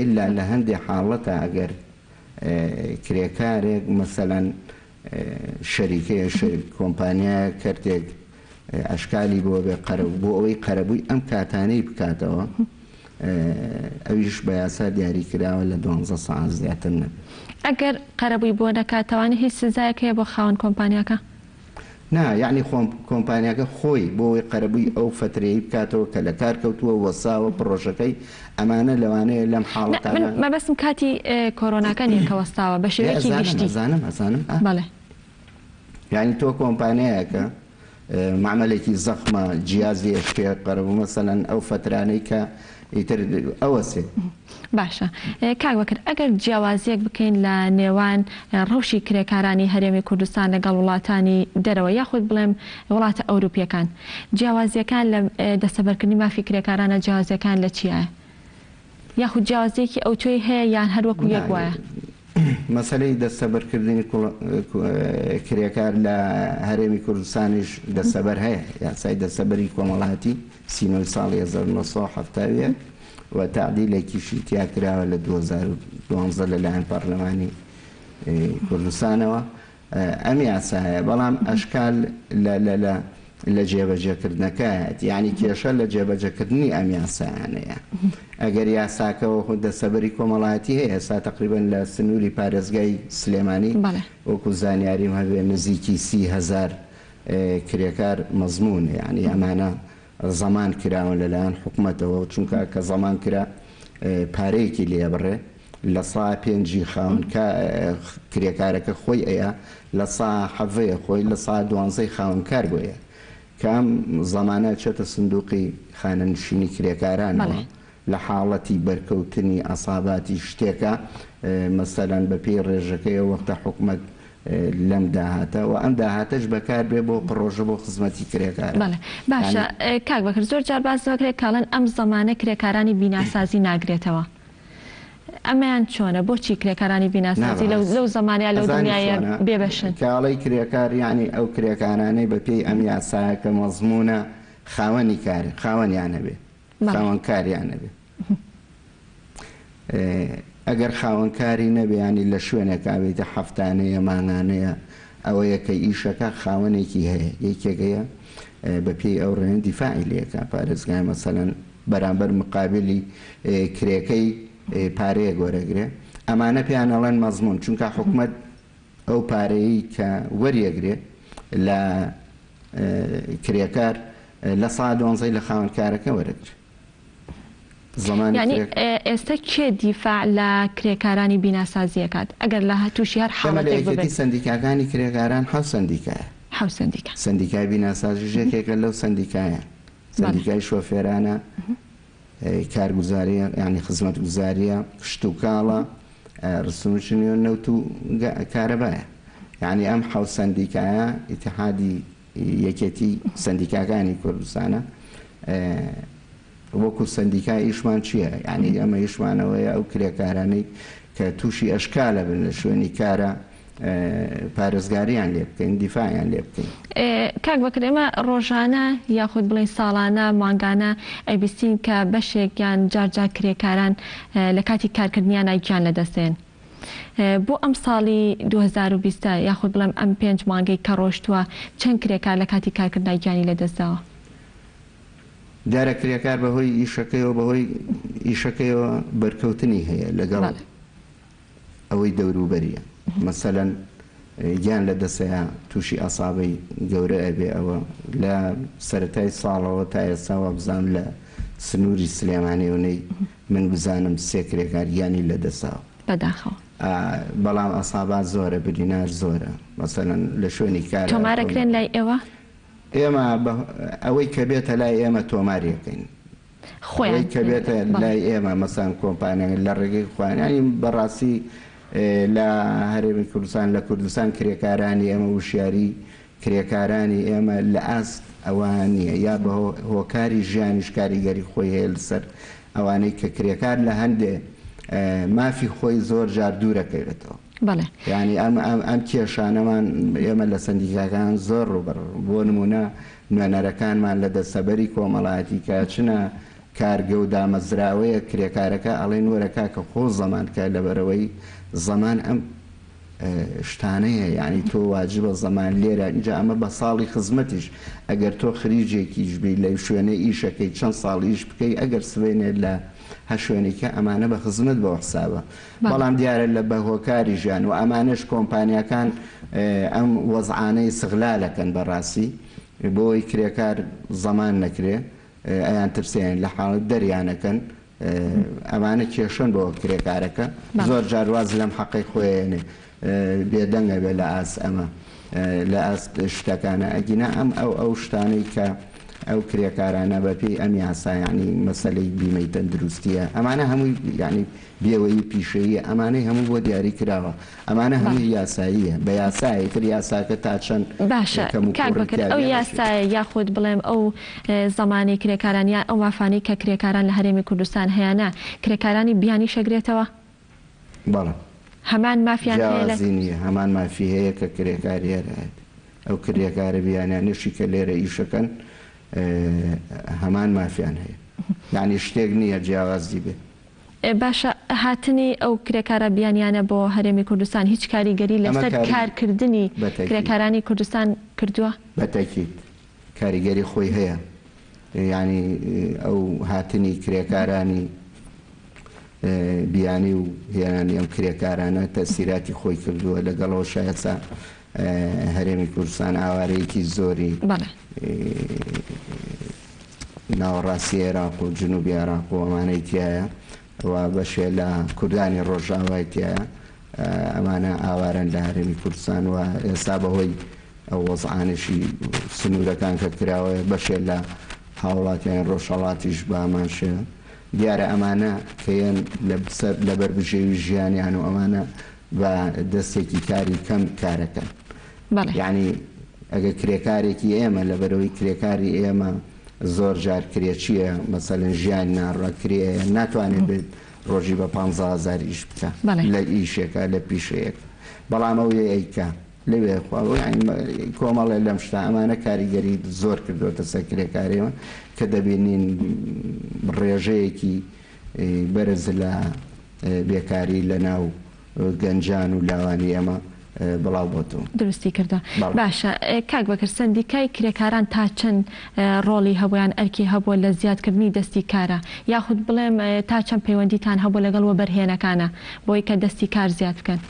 ئللا لە هەندێ حاڵەتە ئەگەر کرێکارێک مەسەلەن شەریکەیە کۆمپانیایە کەرتێک ئەشکالی بۆ بێ قەرەبوو بۆ ئەوەی قەرەبووی ئەم کاتانەی بکاتەوە ئەویش بە یاسا دیاری کراوە لە دوانزە سەعات زیاتر نەبێت. ئەگەر قەرەبووی بۆ نەکاتەوانە هیچ سزایەک هەیە بۆ خاوەن کۆمپانیاکە؟ نا یەعنی خۆم کۆمپانیاکە خۆی بۆ ئەوەی قەرەبووی ئەو فەترەیەی بکاتەوە کە لە کار کەوتووە وەساوە پڕۆژەکەی ئەمانە لەوانەیە لەم نا من حاڵەتانە. مەبەستم کاتی کۆرۆناکە نیە کە وەستاوە بە ئێ شێوەیەکی ئەزانم گشتی. ئەزانم ئەزانم ئا. بەڵێ. یانی تۆ کۆمپانیایەکە مەعمەلێکی زەخمە جیازی ئەشکێ قەرەبوو مەسەلەن ئەو فەترانەی کە ئیتر ئەوەسێ. باشە کاک بەکر ئەگەر جیاوازیەک بکەین لە نێوان ڕەوشی کرێکارانی هەرێمی کوردستان لەگەڵ وڵاتانی دەرەوە یاخود بڵێم وڵاتە ئەوروپیەکان جیاوازیەکان لە دەستەبەرکردنی مافی کرێکارانە جیاوازیەکان لە چیایە؟ یاخود جیاوازیەکی ئەوتۆی هەیە یان هەر وەکو یەک وایە؟ مەسەلەی دەستەبەرکردنی کرێکار لە هەرێمی کوردستانیش دەستەبەر هەیە، یاسای دەستەبەری کۆمەڵایەتی 39 ساڵی 1971 و تەعدیلێکیشی تیا کراوە لە 2012 لەلایەن پەرلەمانی کوردستانەوە ئەم یاسایە، بەڵام ئەشکال لە لە لە. لە جێبەجێکردنەکایەتی، یانی کێشە لە جێبەجێکردنی ئەم یاسایانەیە. ئەگەر یاساکە وەکو دەستەبەری کۆمەڵایەتی هەیە، ئێستا تەقریبەن لە سنووری پارێزگای سلێمانی وەکو زانیاریم هەبێ نزیکی 30 هەزار کرێکار مەزموونە، یانی ئەمانە زەمان کراون لەلایەن حکومەتەوە، چونکە کە زەمان کرا پارەیەکی لێ بڕێ لە سا پێنجی خاوەن کرێکارەکە خۆی ئەیا لە سا حەڤەیە خۆی لە سا دوانزەی خاوەن کار بۆیە کە ئەم زەمانە ئەچێتە سندوقی خانەنشینی کرێکارانەوە لە حاڵەتی بەرکەوتنی عەساباتی شتێکە مەسەلەن بە پێی ڕێژەکەی ئەو وەختە حکومەت لەم داهاتە و ئەم داهاتەش بەکار بێ بۆ پڕۆژە بۆ خزمەتی کرێکاران. بەڵێ باشە کاک بەکر زۆر جار باس دەکرێت کە ئەڵێن ئەم زەمانە کرێکارانی بیناسازی ناگرێتەوە ئەمەیان چۆنە بۆچی کرێکارانی بیناسازی لەو زەمانەیا لەو دنیایە بێ بەشن؟ کە ئەڵێی کرێکار یانی ئەو کرێکارانەی بە پێی ئەم یاسایە کە مەزموونە خاوەنی کارن خاوەنیان هەبێ خاوەن کاریان هەبێ ئەگەر خاوەن کاری نەبێ یانی لە شوێنێکا بێتە هەفتانەیە مانگانەیە ئەوەیە کە ئیشەکە خاوەنێکی هەیە یەکێک هەیە بە پێی ئەو ڕێن دیفاعی لێکا پارێزگای مەسەلەن بەرامبەر مقابلی کرێکەی پارەیەک وەرەگرێ ئەمانە پێیان ئەڵێن مەزموون چونکە حکومەت ئەو پارەیەی کە وەریەگرێ لە کرێکار لە سا دوانزەی لە خاوەن کارەکە وەرەگرێ. زەمانی یانی کرێ. ئێستا کێ دیفاع لە کرێکارانی بیناسازی ئەکات ئەگەر لە تووشی هەر ئێمە لە حاڵەتێک ببن؟ یەکێتی سەندیکاکانی کرێکاران حەوت سەندیکایە. حەوت سەندیکا. سەندیکای بیناسازیش یەکێکە لەو سەندیکایە. بەڵێ. سەندیکای شۆفێرانە، کارگوزاریە یانی خزمەتگوزاریە، کشتوکاڵە، رسومشنیۆ نەوت و کارەبایە. یانی ئەم حەوت سەندیکایە ئیتیحادی یەکێتی سەندیکاکانی کوردستانە. وەکو سەندیکا ئیشمان چییە؟ یانی ئێمە ئیشمان ئەوەیە ئەو کرێکارانەی کە تووشی ئەشکالە بن لە شوێنی کارە پارێزگاریان لێ بکەین، دیفاعیان لێ بکەین. کاک بەکر ئێمە ڕۆژانە یاخود بڵێین ساڵانە، مانگانە ئەیبیستین کە بەشێک یان جار جار کرێکاران لە کاتی کارکردنیانا گیان لەدەست دەیەن. بۆ ئەمساڵی 2020 یاخود بڵێم ئەم پێنج مانگەی کە ڕۆشتووە چەند کرێکار لە کاتی کارکردنا گیانی لەدەست داوە؟ دیارە کرێکار بەهۆی ئیشەکەیەوە بەهۆی ئیشەکەیەوە بەرکەوتنی هەیە لەگەڵ ئەوەی دەوروبەریە مەسەلەن گیان لە دەسەیە تووشی ئەسابەی گەورە ئەبێ ئەوە لە سەرەتای ساڵەوە تا ئێستا وابزانم لە سنووری سلێمانی ئەونەی من بزانم سێ کرێکار گیانی لە دەساوە. بەداخەوە. بەڵام ئەسابات زۆرە برینار زۆرە مەسەلەن لە شوێنی کار تۆمارەکرێن لای ئێوە؟ ئێمە ئەوەی کە بێتە لای ئێمە تۆماری ئەکەین. خۆیان ئەوەی کە بێتە بەڵێ. لای ئێمە مەسەلەن کۆمپانیاکان لە ڕێگەی خۆیان یانی بەڕاستی لە هەرێمی کوردستان لە کوردستان کرێکارانی ئێمە وشیاری کرێکارانی ئێمە لە ئاست ئەوە نییە یا بە هۆکاری ژیانیش کاریگەری خۆی هەیە لەسەر ئەوانەی کە کرێکار لە هەندێ مافی خۆی زۆر جار دوورەکەوێتەوە. بەڵێ. یانی ئەم ئەم ئەم کێشانەمان ئێمە لە سەندیکاکان زۆر ڕووبەڕوو بۆ نموونە نوێنەرەکانمان لە دەستەبەری کۆمەڵایەتی کە ئەچنە کارگە و دامەزراوەیەک کرێکارەکە ئەڵێن وەرە کاکە خۆ زەمان کە لەبەرئەوەی زەمان ئەم شتانەیە یانی تۆ واجبە زەمان لێرە ئینجا ئەمە بە ساڵی خزمەتیش ئەگەر تۆ خریجێکیش بی لە شوێنێ ئیشەکەی چەند ساڵ ئیش بکەی ئەگەر سبەینێ لە هەر شوێنێکە ئەمانە بە خزمەت بەو حسابە بەڵام دیارە لە بە هۆکاری ژیان و ئەمانەش کۆمپانیاکان ئەم وەزعانەی سغلالەکەن بەڕاستی بۆی کرێکار زەمان نەکرێ ئەیان ترسێنن لە حاڵەت دەریانەکەن ئەمانە کێشەن بۆ کرێکارەکە زۆر جار واز لەم حەقەی خۆی ئەیەنێ بێدەنگ ئەبێ لە ئاست ئەمە لە ئاست شتەکانە ئەگینا ئەم ئەو ئەو شتانەی کە ئەو کرێکارانە بە پێی ئەم یاسا یعنی مەسەلەی بیمەی تەندروستیە ئەمانە هەمووی یعنی بێوەیی پیشەییە ئەمانەی هەموو بۆ دیاری کراوە ئەمانە هەمووی یاساییە بە یاسایە ئیتر یاساکە تا چەند باشە کەم و کاک کووڕی بەکر تیا ئەو بێ ئەمە یاسایە یاخود بڵێم ئەو زەمانەی کرێکاران یان ئەو مافانەی کە کرێکاران لە هەرێمی کوردستان هەیانە کرێکارانی بیانیش ئەگرێتەوە؟ بەڵێ. هەمان مافیان هەیە لە. جیاوازی نییە هەمان مافی هەیە کە کرێکاری هەر هەیەتی ئەو کرێکارە بیانیانەشی کە لێرە ئیشەکەن هەمان مافیان هەیە یانی شتێک نییە جیاوازی بێ. باشە هاتنی ئەو کرێکارە بیانیانە بۆ هەرێمی کوردستان هیچ کاریگەری ئەمە لەسەر کاری کارکردنی بەتەکید. کرێکارانی کوردستان کردووە؟ بەتەکید. کاریگەری خۆی هەیە یانی ئەو هاتنی کرێکارانی بیانی و هێنانی ئەم کرێکارانە تەسیراتی خۆی کردووە لەگەڵەوە شایسا هەرێمی کوردستان ئاوارەیەکی زۆری ناوەڕاستی عێراق و جنوبی عێراق و ئەمانەی تایە و بەشێ لە کوردانی ڕۆژاوای تایە ئەمانە ئاوارەن لە هەرێمی کوردستان و ئێستا بەهۆی ئەو وەزعانەشی سنوورەکان کە کراوەیە بەشێ لە هاوڵاتیانی ڕۆژهەڵاتیش بە هەمان شێوە. دیارە ئەمانە کە یەن لە سەر لەبەر بژێوی ژیانیان و ئەمانە بە دەستێکی کاری کەم کارەکەن. بەڵێ. یانی ئەگەر کرێکارێکی ئێمە لەبەرئەوەی کرێکاری ئێمە زۆر جار کرێچییە مەسەلەن ژیانی ناڕا کرێیە ناتوانێ بێت ڕۆژی بە پانزەهەزار ئیش بکا بەڵێ. لە ئیشێکا لە پیشەیەک بەڵام ئەو یە ئەیکا. لەوێ خوا یانی کۆمەڵێ لەم شتە ئەمانە کاریگەری زۆر کردوەتە سەر کرێکاریەوە کە دەبینین ڕێژەیەکی بەرز لە بێکاری لە ناو گەنجان و لاوانی ئێمە بڵاو بۆتەوە. دروستی کردوە. باشە کاک بەکر سەندیکای کرێکاران تا چەند ڕۆڵی هەبوە یان ئەرکی هەبوە لە زیادکردنی دەستی کارا یاخود بڵێم تا چەند پەیوەندیتان هەبوە لەگەڵ وەبەرهێنەکانا بۆی کە دەستی کار زیاد بکەن؟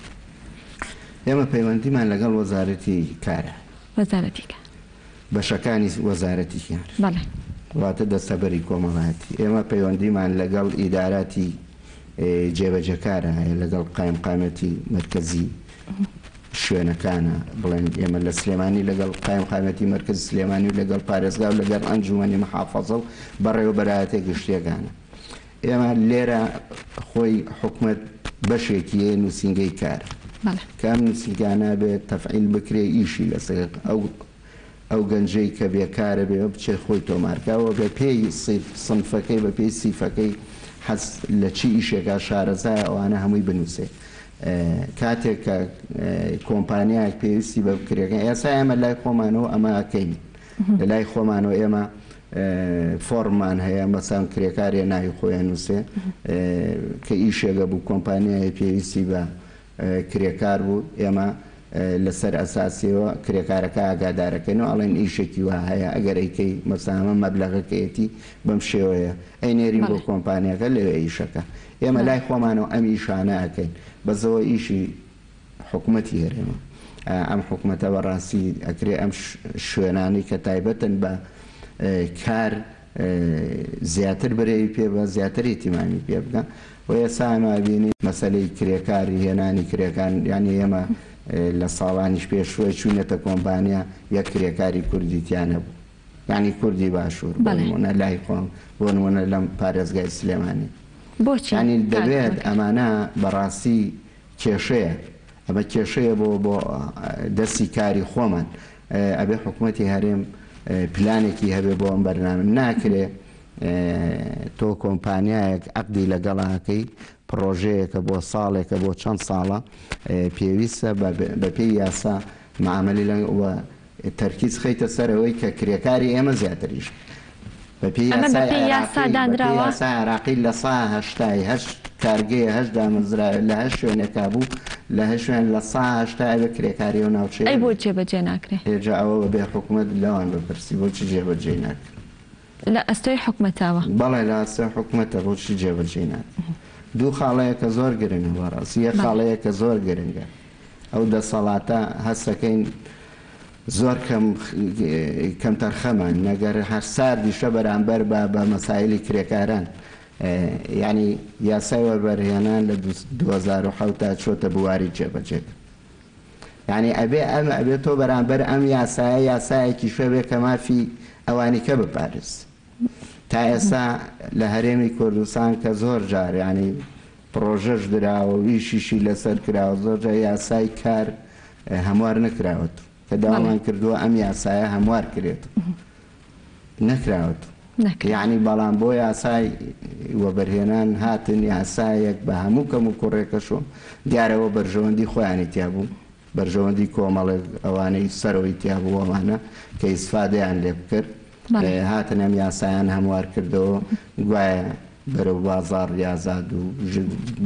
ئێمە پەیوەندیمان لەگەڵ وەزارەتی کارە. وەزارەتی کار. بەشەکانی وەزارەتی کار. بەڵێ. واتە دەستەبەری کۆمەڵایەتی. ئێمە پەیوەندیمان لەگەڵ ئیداراتی جێبەجێکارە هەیە، لەگەڵ قایمقامیەتی مەرکەزی شوێنەکانە، بڵێن ئێمە لە سلێمانی لەگەڵ قایمقامیەتی مەرکەزی سلێمانی و لەگەڵ پارێزگا و لەگەڵ ئەنجومەنی محافەزە و بەڕێوەبەرایەتیە گشتیەکانە. ئێمە لێرە خۆی حکومەت بەشێکی هەیە نووسینگەی کار کە ئەم نووسینگانە بێ تەفعیل بکرێ ئیشی لەسەر ئەو ئەو گەنجەی کە بێکارە بێ بچێت خۆی تۆمارکە و بە پێی سنفەکەی بە پێی سیفەکەی حەز لە چی ئیشێکا شارەزایە ئەوانە هەمووی بنووسێ کاتێک کە کۆمپانیایەک پێویستی بە بکرێکە ئێستا ئێمە لای خۆمانەوە ئەمە ئەکەین لە لای خۆمانەوە ئێمە فۆڕممان هەیە مەسان کرێکارێ ناوی خۆی ئەنووسێ کە ئیشێک هەبوو کۆمپانیایە پێویستی بە کرێکار بوو ئێمە لەسەر ئەساسیەوە کرێکارەکە ئاگادارەکەین و ئەڵێن ئیشێکی وا هەیە ئەگەر ئەیکەی مەسەن ئەمە مەبلەغەکەیەتی بەم شێوەیە ئەینێرین بۆ کۆمپانیاکە لەوێ ئیشەکە ئێمە لای خۆمانەوە ئەم ئیشانە ئەکەین بەس ئەوە ئیشی حکومەتی هەرێمە. ئەم حکومەتە بەڕاستی ئەکرێ ئەم شوێنانەی کە تایبەتن بە کار زیاتر برەوی پێ بە زیاتر ئیتیمامی پێ بکە و ئێستا ئەمە ئەبینین مەسەلەی کرێکاری هێنانی کرێکان یانی ئێمە لە ساڵانیش پێشووە چوینەتە کۆمپانیا یەک کرێکاری کوردی تیا نەبوو یانی کوردی باشوور بۆ نمونە لای خۆم بۆ نمونە لەم پارێزگای سلێمانی بۆچی یانی دەبێت ئەمانە بەڕاستی کێشەیە ئەمە کێشەیە بۆ بۆ دەستی کاری خۆمان ئەبێ حکومەتی هەرێم پلانێکی هەبێ بۆ ئەم بەرنامە ناکرێ تۆ کۆمپانیایەک عەقدی لەگەڵاکەی پڕۆژەیەکە بۆ ساڵێکە بۆ چەند ساڵە پێویستە بەپێی یاسا معامەلی لە تەرکیز خەیتە سەر ئەوەی کە کرێکاری ئێمە زیاتر ئیش بکا. بە پێی ئەمە بە یاسای پێی یاسا عێراقی، بە پێی دانراوە؟ یاسای عێراقی لە سا هەشتای هەر کارگەیە هەر دامەزراوێ لە هەر شوێنێکا بوو لە هەر شوێن لە سا هەشتای ئەبێ کرێکاری ئەو ناوچەیە ئەی بۆ بێ. جێبەجێ ناکرێ؟ ئێ جا ئەوە بەبێ حکومەت لەوان بپرسی بۆچی جێبەجێی ناکرێ؟ لە ئەستۆی حکومەتەوە. بەڵێ لە ئەستۆی حکومەتە بۆچی جێبەجێی ناکرێ؟ دوو خاڵەیە کە زۆر گرنگە بەڕاستی یەک بەڵێ. خاڵەیە کە زۆر گرنگە ئەو دەسەڵاتە هەستەکەین زۆر کەم کەمتەرخەمە نەگەر هەر ساردیشە بەرامبەر بە بە مەسایلی کرێکاران یانی یاسای وەبەرهێنان لە 2007 تا چۆتە بواری جێبەجێکردن یانی ئەبێ ئەم ئەبێ تۆ بەرامبەر ئەم یاسایە یاسایەکیش هەبێ کە مافی ئەوانی کە بپارێزی تا ئێستا لە هەرێمی کوردستان کە زۆر جار یانی پڕۆژەش دراوە و ئیشیشی لەسەر کراوە، زۆر جار یاسای کار هەموار نەکراوەت و کە داوامان کردووە ئەم یاسایە هەموار کرێت نەکراوەت یانی بەڵام بۆ یاسای وەبەرهێنان هاتن یاسایەک بە هەموو کەم و کوڕێکەشەوە دیارەوە بەرژەوەندی خۆیانی تیا بوو بەرژەوەندی کۆمەڵێک ئەوانەی سەرەوەی تیا بوو ئەوانە کە ئیسفادەیان لێ بکرد هاتن ئەم یاسایان هەموار کردەوە گوایە. بەرەو بازاڕی ئازاد و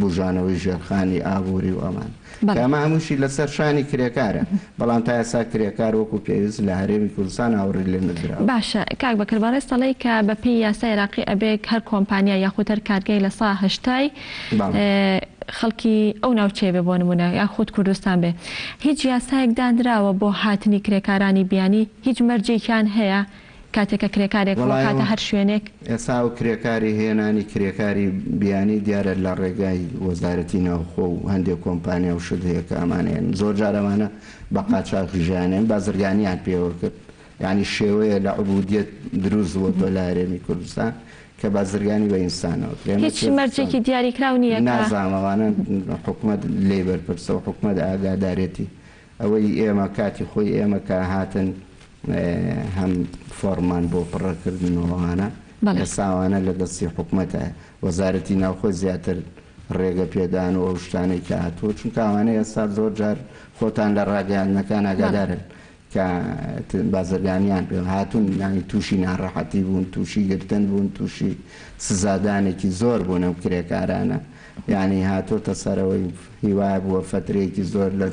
بوژانەوەی ژێرخانی ئابووری و ئەمان کە ئەمە هەمووشی لەسەر شانی کرێکارە، بەڵام تا ئێستا کرێکار وەکو پێویست لە هەرێمی کوردستان ئاوڕی لێ نەدراوە. باشە کاک بەکر بەڕێز دەڵێی کە بە پێی یاسای عێراقی ئەبێ هەر کۆمپانیا یاخود هەر کارگەی لە سا هەشتای خەڵکی ئەو ناوچەیە بێ بۆ نمونە یاخود کوردستان بێ هیچ یاسایەک دانراوە بۆ هاتنی کرێکارانی بیانی هیچ مەرجێکیان هەیە کاتێک کە کرێکارێک وەڵا ڕووکاتە هەر شوێنێک؟ ئێستا ئەو کرێکاری هێنانی کرێکاری بیانی دیارە لە ڕێگای وەزارەتی ناوخۆ و هەندێک کۆمپانیا و شت هەیە کە ئەمانە هێنن زۆر جار ئەمانە بە قاچاخ ژیانێن بازرگانیان پێوە کرد یانی شێوەیە لە عبودیەت دروست بووەتەوە لە هەرێمی کوردستان کە بازرگانی بە ئینسانەوە کرێ ئێمە هیچ مەرجێکی دیاریکراو نییە کە. نازانم ئەوانە حکومەت لێی بەرپرسە و حکومەت ئاگادارێتی ئەوەی ئێمە کاتی خۆی ئێمە کە هاتن هەم فۆڕمان بۆ پڕەکردن و ئەوانە ئێستا ئەوانە لە دەستی حکومەتە وەزارەتی ناوخۆ زیاتر ڕێگە پێدان و ئەو شتانەی کە هاتووە چونکە ئەوانە ئێستا زۆر جار خۆتان لە ڕاگەیاندنەکان ئاگادارن کە بازرگانیان پێ هاتوون یانی تووشی ناڕەحەتی بوون تووشی گرتن بوون تووشی سزادانێکی زۆر بوون ئەم کرێکارانە یانی هاتۆتە سەرەوەی هیوایە بووە فەترەیەکی زۆر لە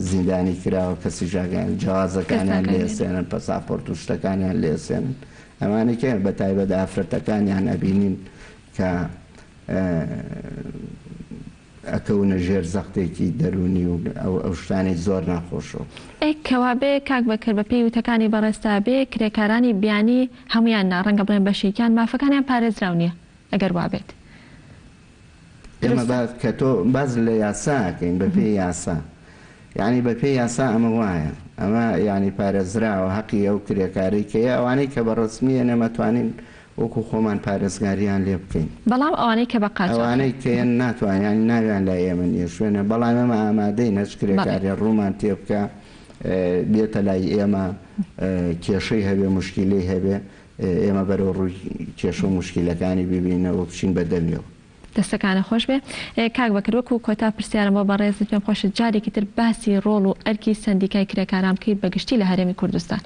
زیندانی کراوە کەسیش ئاگایان جەوازەکانیان لێ ئەسێنن پەساپۆرت و شتەکانیان لێ ئەسێنن ئەمانەی کە بە تایبەت ئافرەتەکانیان ئەبینین کە ئەکەونە ژێر زەختێکی دەروونی و ئەو شتانەی زۆر ناخۆشەوە. ئێ کەوابێ کاک بەکر بە پێی وتەکانی بەڕێزتا بێ کرێکارانی بیانی هەموویان نا ڕەنگە بڵێم بەشێکیان مافەکانیان پارێزراو نیە ئەگەر وابێت ئێمە دروستە. باس کە تۆ باس لە یاسا ئەکەین بە پێی یاسا یانی بە پێی یاسا ئەمە وایە ئەمە یانی پارێزراوە هەقی ئەو کرێکارەی کە یە ئەوانەی کە بە ڕەسمییەن ئێمە توانین وەکو خۆمان پارێزگاریان لێ بکەین. بەڵام ئەوانەی کە بە قاچاخن. ئەوانەی کە یەن ناتوانین یانی ناویان لای ئێمە نییە شوێنە بەڵام ئێمە ئامادەین هەچ کرێکارێ ڕوومان تێ بکا بێتە لای ئێمە کێشەی هەبێ موشکیلەی هەبێ ئێمە بەرەو ڕووی کێشە و موشکیلەکانی ببینەوە و بچین بە دەمیەوە. دەستەکانت خۆش بێ کاک بەکر وەکو کۆتا پرسیارم بۆ بەڕێزت پێم خۆشە جارێکی تر باسی ڕۆڵ و ئەرکی سەندیکای کرێکاران بکەیت بە گشتی لە هەرێمی کوردستان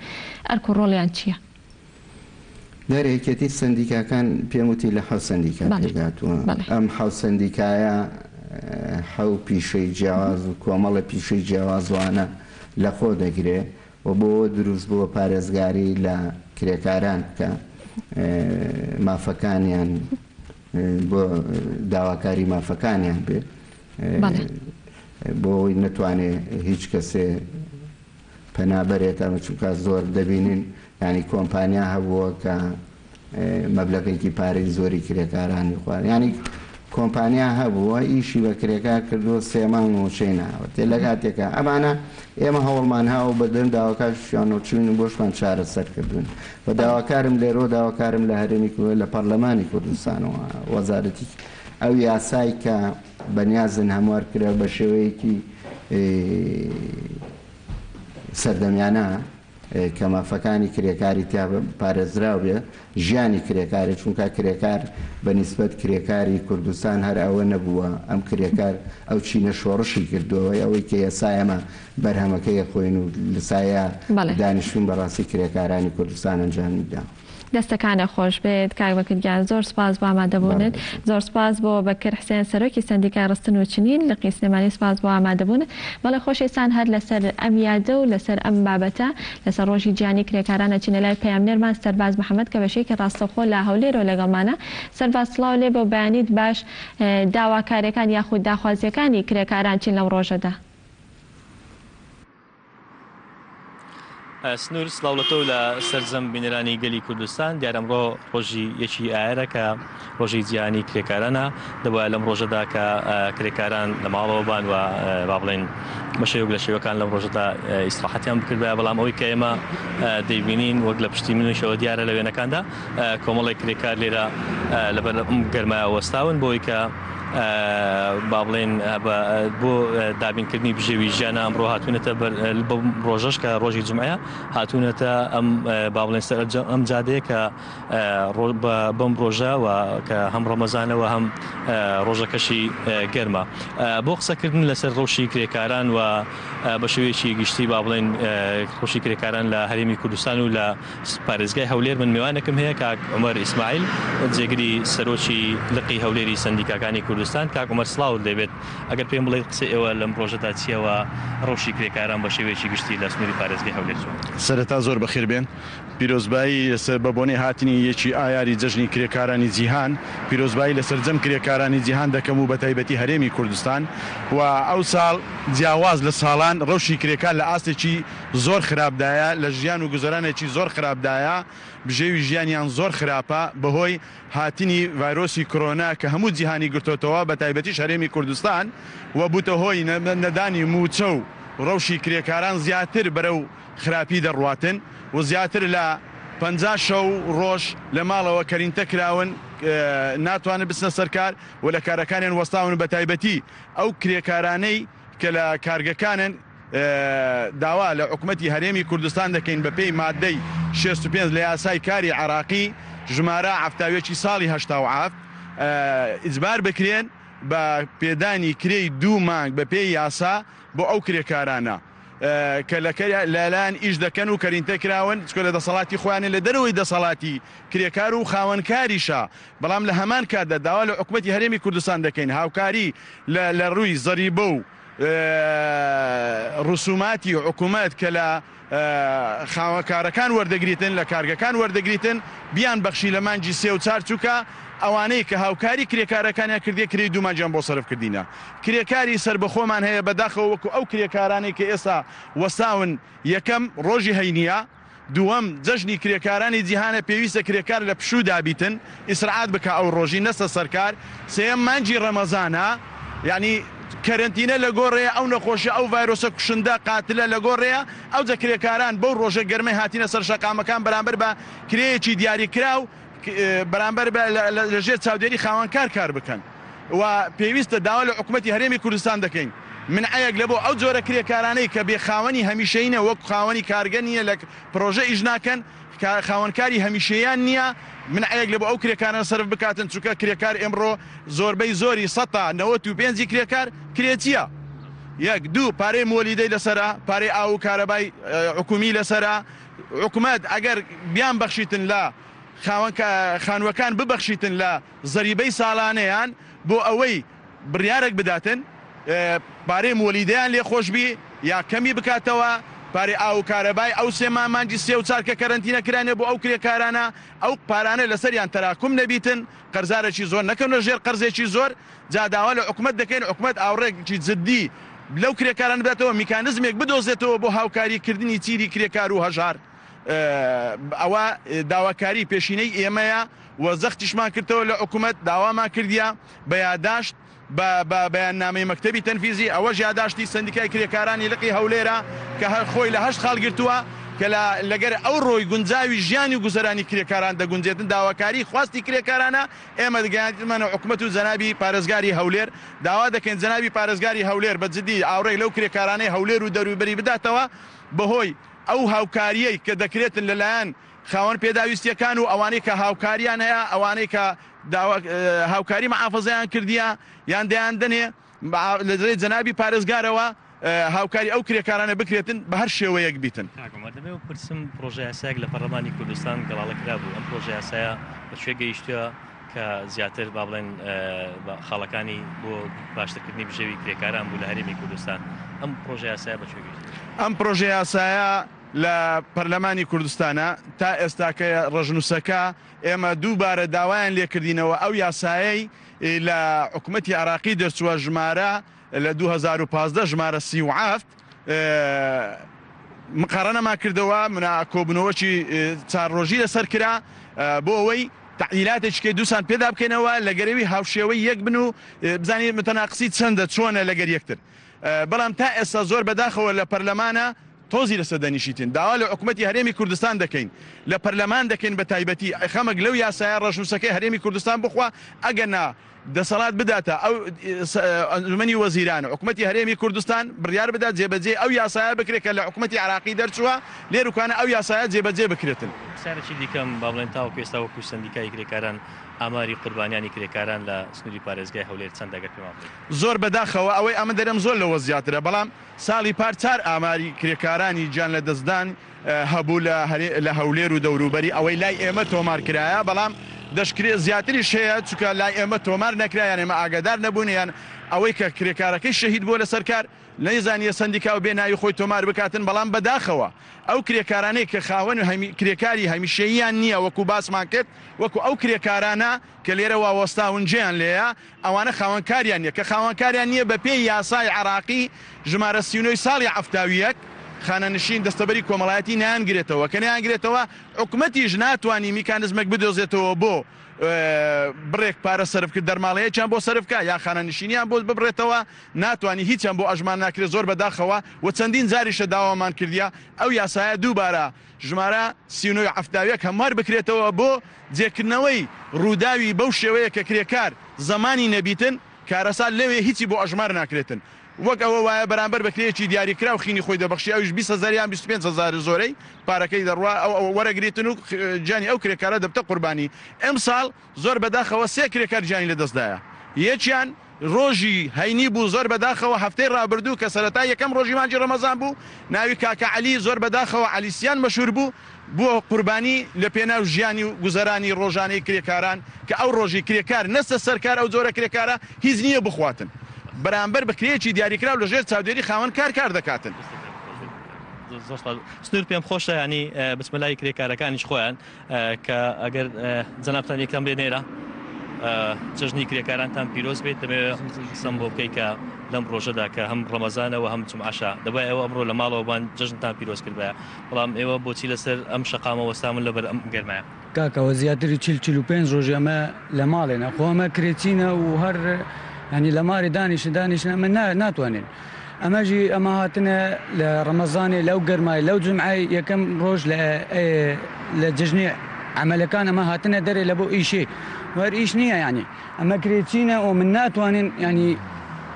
ئەرک و ڕۆڵیان چیە؟ دیارە یەکێتی سەندیکاکان پێم وتی لە حەو سەندیکا پێکهاتووە ئەم حەو سەندیکایە حەو پیشەی جیاواز و کۆمەڵە پیشەی جیاوازوانە لەخۆ دەگرێ و بۆ ئەوە دروست بووە پارێزگاری لە کرێکاران بکا مافەکانیان بۆ داواکاری مافەکانیان بێ بۆ ئەوەی نەتوانێ هیچ کەسێ پەنا بەرێتە چونکە زۆر دەبینین یانی کۆمپانیا هەبووە کە مەبلەغێکی پارەی زۆری کرێکارانی خوارد یانی کۆمپانیا هەبووە ئیشی بە کرێکار کردووە سێ مانگ مووچەی ناوەتێ لە کاتێکا ئەمانە ئێمە هەوڵمان هاوە بە دەم داواکارشیانەوە چوین و بۆشمان چارەسەر کردوون و داواکارم لێرەوە داواکارم لە هەرێمی لە پەرلەمانی کوردستانەوە وەزارەتی ئەو یاسای کە بەنیازن هەموار کرا بە شێوەیەکی سەردەمیانە کە مافەکانی کرێکاری تیا پارێزراو بێ، ژیانی کرێکاری، چونکا کرێکار بە نیسبەت کرێکاری کوردستان هەر ئەوە نەبووە، ئەم کرێکار ئەو چینە شۆڕشی کردووە، ئەوەی کە ئێستا ئێمە بەرهەمەکەی ئەخۆین و لە سایە دانیشتووین بەڕاستی کرێکارانی کوردستان ئەنجامی داوە. دەستەکانت خۆش بێت کاک بەکر گیان زۆر سوپاس بۆ ئامادەبوونت زۆر سوپاس بۆ بەکر حسێن سەرۆکی سەندیکای ڕستن و چنین لقی سلێمانی سوپاس بۆ ئامادەبوونت بەڵێ خۆشەویستان هەر لەسەر ئەم یادە و لەسەر ئەم بابەتە لەسەر ڕۆژی جیهانی کرێکاران ئەچینە لای پەیامنێرمان سەرباز محەمەد کە بەشێکی ڕاستەوخۆ لە هەولێرەوە لەگەڵمانە سەرباز سڵاو لێبێ و بەیانیت باش داواکاریەکان یاخود داخوازیەکانی کرێکاران چین لەم ڕۆژەدا؟ سنوور سڵاو لە تۆ و لە سەرجەم بینەرانی گەلی کوردستان دیارە ئەمڕۆ ڕۆژی یەکی ئایارە کە ڕۆژی جیهانی کرێکارانە دەبوایە لەم ڕۆژەدا کە کرێکاران لە ماڵەوە بان و با بڵێن بە شێوەک لە شێوەکان لەم ڕۆژەدا ئیسراحەتیان بکردایە بەڵام ئەوەی کە ئێمە دەیبینین وەک لە پشتی منیشەوە دیارە لە وێنەکاندا کۆمەڵێک کرێکار لێرە لەبەر ئەم گەرمایە وەستاون بۆی کە. با بڵێن بۆ دابینکردنی بژێوی ژیانە ئەمڕۆ هاتوونەتە بەم ڕۆژەش کە ڕۆژی جمعەیە هاتوونەتە ئەم با بڵێن سەر ئەم جادەیە کە بەم ڕۆژە و کە هەم ڕەمەزانە و هەم ڕۆژەکەشی گەرمە بۆ قسەکردن لەسەر ڕەوشی کرێکاران و بە شێوەیەکی گشتی با بڵێن ڕەوشی کرێکاران لە هەرێمی کوردستان و لە پارێزگای هەولێر من میوانێکم هەیە کاک عومەر ئیسماعیل جێگری سەرۆکی لقی هەولێری سەندیکاکانی کوردستان کاک عومەر سڵاوت لێبێت ئەگەر پێم بڵێیت قسەی ئێوە لەم ڕۆژەدا چییە و ڕەوشی کرێکاران بە شێوەیەکی گشتی لە سنووری پارێزگای هەولێر چۆنە؟ سەرەتا زۆر بەخێر بێن. پیرۆزبایی لەسەر بە بۆنەی هاتنی یەکی ئایاری جەژنی کرێکارانی جیهان، پیرۆزبایی لە سەرجەم کرێکارانی جیهان دەکەم و بەتایبەتی هەرێمی کوردستان و ئەوساڵ جیاواز لە ساڵان ڕەوشی کرێکار لە ئاستێکی زۆر خراپدایە، لە ژیان و گوزەرانێکی زۆر خراپدایە، بژێوی ژیانیان زۆر خراپە بەهۆی هاتنی ڤایرۆسی کرۆنا کە هەموو جیهانی گرتۆتەوە بەتایبەتیش هەرێمی کوردستان و بووتە هۆی نەدانی مووچە و ڕەوشی کرێکاران زیاتر بەرەو خراپی دەڕواتن و زیاتر لە 50 شەو و ڕۆژ لە ماڵەوە کەرینتە کراون ناتوانن بچنە سەر کار و لە کارەکانیان وەستاون بەتایبەتی ئەو کرێکارانەی کە لە کارگەکانن داوا لە حکومەتی هەرێمی کوردستان دەکەین بەپێی ماددەی 65 لە یاسای کاری عێراقی ژمارە 71 ساڵی 87 ئیجبار بکرێن بە پێدانی کرێی دوو مانگ بەپێی یاسا بۆ ئەو کرێکارانە کە لەلایەن ئیش دەکەن و کەرینتە کراون، چونکە لە دەسەڵاتی خۆیانن لە دەرەوەی دەسەڵاتی کرێکار و خاوەنکاریشە، بەڵام لە هەمان کاتدا داوا لە حکومەتی هەرێمی کوردستان دەکەین هاوکاری لە ڕووی زەریبە و ڕسوماتی حکومەت کە لە خاوەکارەکان وەردەگریتن لە کارگەکان وەردەگریتن بیان بەخشی لە مانگی سێ و چار چوکە ئەوانەی کە هاوکاری کرێکارەکانیان کردیە کرێی دوو مانگیان بۆ سەرف کردینە کرێکاری سەربەخۆمان هەیە بەداخەوە وەکو ئەو کرێکارانەی کە ئێستا وەستاون یەکەم ڕۆژی هەینیە دووەم، جەژنی کرێکارانی جیهانە پێویستە کرێکار لە پشوودا بیتن ئیسرعات بکا ئەو ڕۆژی نەستە سەر کار، سێیەم، مانگی ڕەمەزانە یانی کەرەنتینە لە گۆڕێیە ئەو نەخۆشیە ئەو ڤایرۆسە کوشندە قاتلە لە گۆڕێیە ئەوجە کرێکاران بەو ڕۆژە گەرمەی هاتینە سەر شەقامەکان بەرامبەر بە کرێیەکی دیاریکراو بەرامبەر بە لە ژێر چاودێری خاوەنکار کار بکەن و پێویستە داوا لە حکومەتی هەرێمی کوردستان دەکەین منعەیەک لە بۆ ئەو جۆرە کرێکارانەی کە بێ خاوەنی هەمیشەیینە وەک خاوەنی کارگە نییە لە پرۆژە ئیش ناکەن خاوەنکاری هەمیشەیان نییە منعەیەک لە بۆ ئەو کرێکارانە سەرف بکاتن چونکە کرێکار ئێمڕۆ زۆربەی زۆری سەتا نەوەت و پێنجی کرێکار کرێچییە یەک دوو پارەی مۆلیدەی لەسەرە پارەی ئاو و کارەبای حکومی لەسەرە حکومەت ئەگەر بیان بەخشیتن لە خاوەن خانوەکان ببەخشیتن لە زەریبەی ساڵانەیان بۆ ئەوەی بڕیارێک بداتن پارەی مۆلیدەیان لێ خۆش بی یا کەمی بکاتەوە پارەی ئاو و کارەبای ئەو سێ مانگی سێ و چار کە کەرەنتینە کرانێ بۆ ئەو کرێکارانە ئەو پارانە لەسەریان تەراکوم نەبیتن قەرزارێکی زۆر نەکەونە ژێر قەرزێکی زۆر جا داوا لە حکومەت دەکەین حکومەت ئاوڕێکی جدی لەو کرێکارانە بداتەوە میکانزمێک بدۆزێتەوە بۆ هاوکاری کردنی چینی کرێکار و هەژار ئەوە داواکاری پێشینەی ئێمەیە و زەختیشمان کردەوە لە حکومەت داوامان کردیە بە یاداشت بە بە بەیاننامەی مەکتەبی تەنفیزی ئەوەش یاداشتی سەندیکای کرێکارانی لقی هەولێرە کە هەر خۆی لە هەشت خاڵ گرتووە کە لە لەگەر ئەو ڕۆی گونجاوی ژیانی و گوزەرانی کرێکاران دەگونجێتن داواکاری خواستی کرێکارانە ئێمە گەیاندمانە حکومەت و جەنابی پارێزگاری هەولێر داوا دەکەین جەنابی پارێزگاری هەولێر بە جدی ئاوڕێک لەو کرێکارانەی هەولێر و دەوروبەری بداتەوە بەهۆی ئەو هاوکارییەی کە دەکرێتن لەلایەن خاوەن پێداویستییەکان و ئەوانەی کە هاوکاریان هەیە ئەوانەی کە هاوکاری مەحافەزەیان کردیە یان دەیاندەنێ لە رێی جەنابی پارێزگارەوە هاوکاری ئەو کرێکارانە بکرێتن بە هەر شێوەیەک بیتن. کاک عومەر دەمەوێت بپرسم پرۆژە یاسایەک لە پەرلەمانی کوردستان گەڵاڵە کرابوو ئەم پرۆژە یاسایە بە کوێ گەیشتووە کە زیاتر با بڵێن خاڵەکانی بۆ باشترکردنی بژێوی کرێکاران بوو لە هەرێمی کوردستان ئەم پرۆژە یاسایە بە کوێ گەیشتووە؟ ئەم پرۆژە یاسایە لە پەرلەمانی کوردستانە تا ئێستاکە ڕەشنووسەکە ئێمە دووبارە داوایان لێکردینەوە ئەو یاسایەی لە حکومەتی عێراقی دەرچووە ژمارە لە 2015 ژمارە 37 مقارنەمان کردەوە منا کۆبوونەوەکی چار ڕۆژی لەسەر کرا بۆ ئەوەی تەعدیلاتێکی کەی دووسان پێدا بکەینەوە لە گەرەوی هاوشێوەی یەک بن و بزانین متەناقسی چەندە چۆنە لەگەر یەکتر بەڵام تا ئێستا زۆر بەداخەوە لە پەرلەمانە. تۆزی لەسەر دەنیشیتن داوا لە حکومەتی هەرێمی کوردستان دەکەین لە پەرلەمان دەکەین بە تایبەتی خەمک لەو یاسایە ڕەشنووسەکەی هەرێمی کوردستان بخوا ئەگەرنا دەسەڵات بداتە ئەو ئەنجومەنی وەزیران و حکومەتی هەرێمی کوردستان بڕیار بدات جێبەجێی ئەو یاسایە بکرێت کە لە حکومەتی عێراقی دەرچووە لێروکانە ئەو یاسایە جێبەجێ بکرێتن. پرسیارێکی دیکەم با بڵێن تاوەکو ئێستا وەکو سەندیکای کرێکاران ئاماری قوربانیانی کرێکاران لە سنووری پارێزگای هەولێر چەندە ئەگەر پێمان بڵێی؟ زۆر بەداخەوە ئەوەی ئەمن دەرێم زۆر لەوە زیاترە بەڵام ساڵی پار چار ئاماری کرێکارانی گیان لەدەستدان هەبوو لە هەولێر و دەوروبەری، ئەوەی لای ئێمە تۆمار کرایە، بەڵام دەشکرێ زیاتریش هەیە، چونکە لای ئێمە تۆمار نەکرا یان ئێمە ئاگادار نەبووین یان ئەوەی کە کرێکارەکەی شەهید بووە لەسەر کار نەیزانییە سەندیکا و بێ ناوی خۆی تۆمار بکاتن، بەڵام بەداخەوە ئەو کرێکارانەی کە خاوەن کرێکاری هەمیشەییان نییە وەکو باسمان کرد وەکو ئەو کرێکارانە کە لێرە وا وەستاون جێیان لێیە ئەوانە خاوەن کاریان نیە، کە خاوەن کاریان نیە بە پێی یاسای عێراقی ژمارە 39 ی ساڵی 71 خانەنشین دەستەبەری کۆمەڵایەتی نایانگرێتەوە، کە نایانگرێتەوە حکومەتیش ناتوانی میکانزمێک بدۆزێتەوە بۆ بڕێک پارە سەرف کرد دەرماڵەیەکیان بۆ سەرف کا یا خانەنشینیان بۆ ببڕێتەوە ناتوانی هیچیان بۆ ئەژمار ناکرێت زۆر بەداخەوە و چەندین جاریشە داوامان کردیە ئەو یاسایە دووبارە ژمارە 39 ی 71 هەموار بکرێتەوە بۆ جێکردنەوەی ڕووداوی بەو شێوەیە کە کرێکار زەمانی نەبیتن، کارەسات لەوێ هیچی بۆ ئەژمار ناکرێتن. وەک ئەوە وایە بەرامبەر بە کرێیەکی دیاریکراو خینی خۆی دەبەخشی ئەویش 20 هەزار یان 25 هەزار زۆرەی پارەکەی دەڕوا ئەو وەرەگریتن و گیانی ئەو کرێکارە دەبتە قوربانی. ئەمساڵ زۆر بەداخەوە سێ کرێکار گیانی لەدەستدایە یەکیان ڕۆژی هەینی بوو زۆر بەداخەوە هەفتەی ڕابردوو کە سەرەتای یەکەم ڕۆژی مانگی ڕەمەزان بوو ناوی کاکە عەلی زۆر بەداخەوە عەلی سیان مەشهور بوو بووە قوربانی لە پێناو ژیانی و گوزەرانی ڕۆژانەی کرێکاران کە ئەو ڕۆژی کرێکار نەستە سەر کار ئەو جۆرە کرێکارە هیچ نییە بخواتن بەرامبەر بە کرێیەکی دیاریکراو لە ژێر چاودێری خاوەن کار کار دەکاتن. زۆر سپاس سنور پێم خۆشە یانی بچمە لای کرێکارەکانیش خۆیان کە ئەگەر جەنابتان یەکەم بێ نێرە جەژنی کرێکارانتان پیرۆز بێت دەمەوێت قسەم بۆ بکەی کە لەم ڕۆژەدا کە هەم ڕەمەزانە و هەم جمعەشە دەبای ئێوە ئەمڕۆ لە ماڵەوە بان جەژنتان پیرۆز کردبایە بەڵام ئێوە بۆچی لەسەر ئەم شەقامە وەستاون لەبەر ئەم گەرمایە؟ کاکە ئەوە زیاتری چل 45 ڕۆژی ئەمە لە ماڵێنە خۆ ئەمە کرێچینە و هەر ینی لە ماڵێ دانیشن دانیشن ئەمە ناتوانین ئەمەژی ئەمە هاتنە لە ڕەمەزانێ لەو گەرمای لەو جومعەی یەکەم ڕۆژ لە لە جژنی عەمەلەکان ئەمە هاتنە دەرێ لە بۆ ئیشێ وەر ئیش نییە یانی ئەمە کرێچینە و من ناتوانین ینی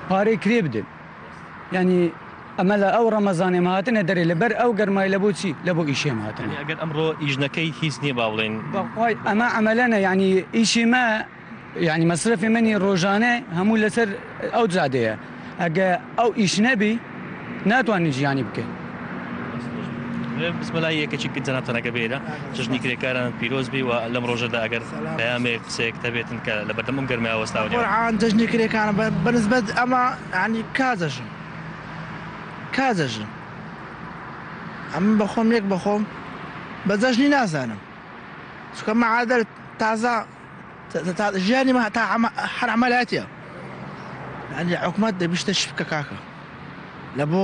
پارەی کرێ بدەن ینی ئەمە لە ئەو ڕەمەزانێ مە هاتنە دەرێ لەبەر ئەو گەرمای لە بۆ چی لە بۆ ئیشێ مە هاتنە ئەگەر ئەمڕۆ ئیش نەکەی هیچ نییە با بڵێین بەخوای ئەمە عەمەلەنە یانی ئیشی مە یانی مەسرەفی منی ڕۆژانە هەموو لەسەر ئەو جادەیە ئەگە ئەو ئیش نەبی ناتوانین ژیانی بکەین. بسمە لای یەکەکی جەنابتان ئەگەر بێرە جەژنی کرێکاران پیرۆز بی و لەم ڕۆژەدا ئەگەر پەیامێک قسەیەک هەبێتن کە لە بەردەم ئەم گەرمایە وەستاون ئێوە. قورعان جەژنی کرێکاران بە نسبەت ئەمە یانی کا جەژن کا جەژن ئەمن بەخۆم یەک بەخۆم بە جەژنی نازانم چونکە مەعادەل تازە ژیانی مە تا هەر عەمەلاتیە یعنی حکومەت دەبی شتە شت بکە کاکە لە بۆ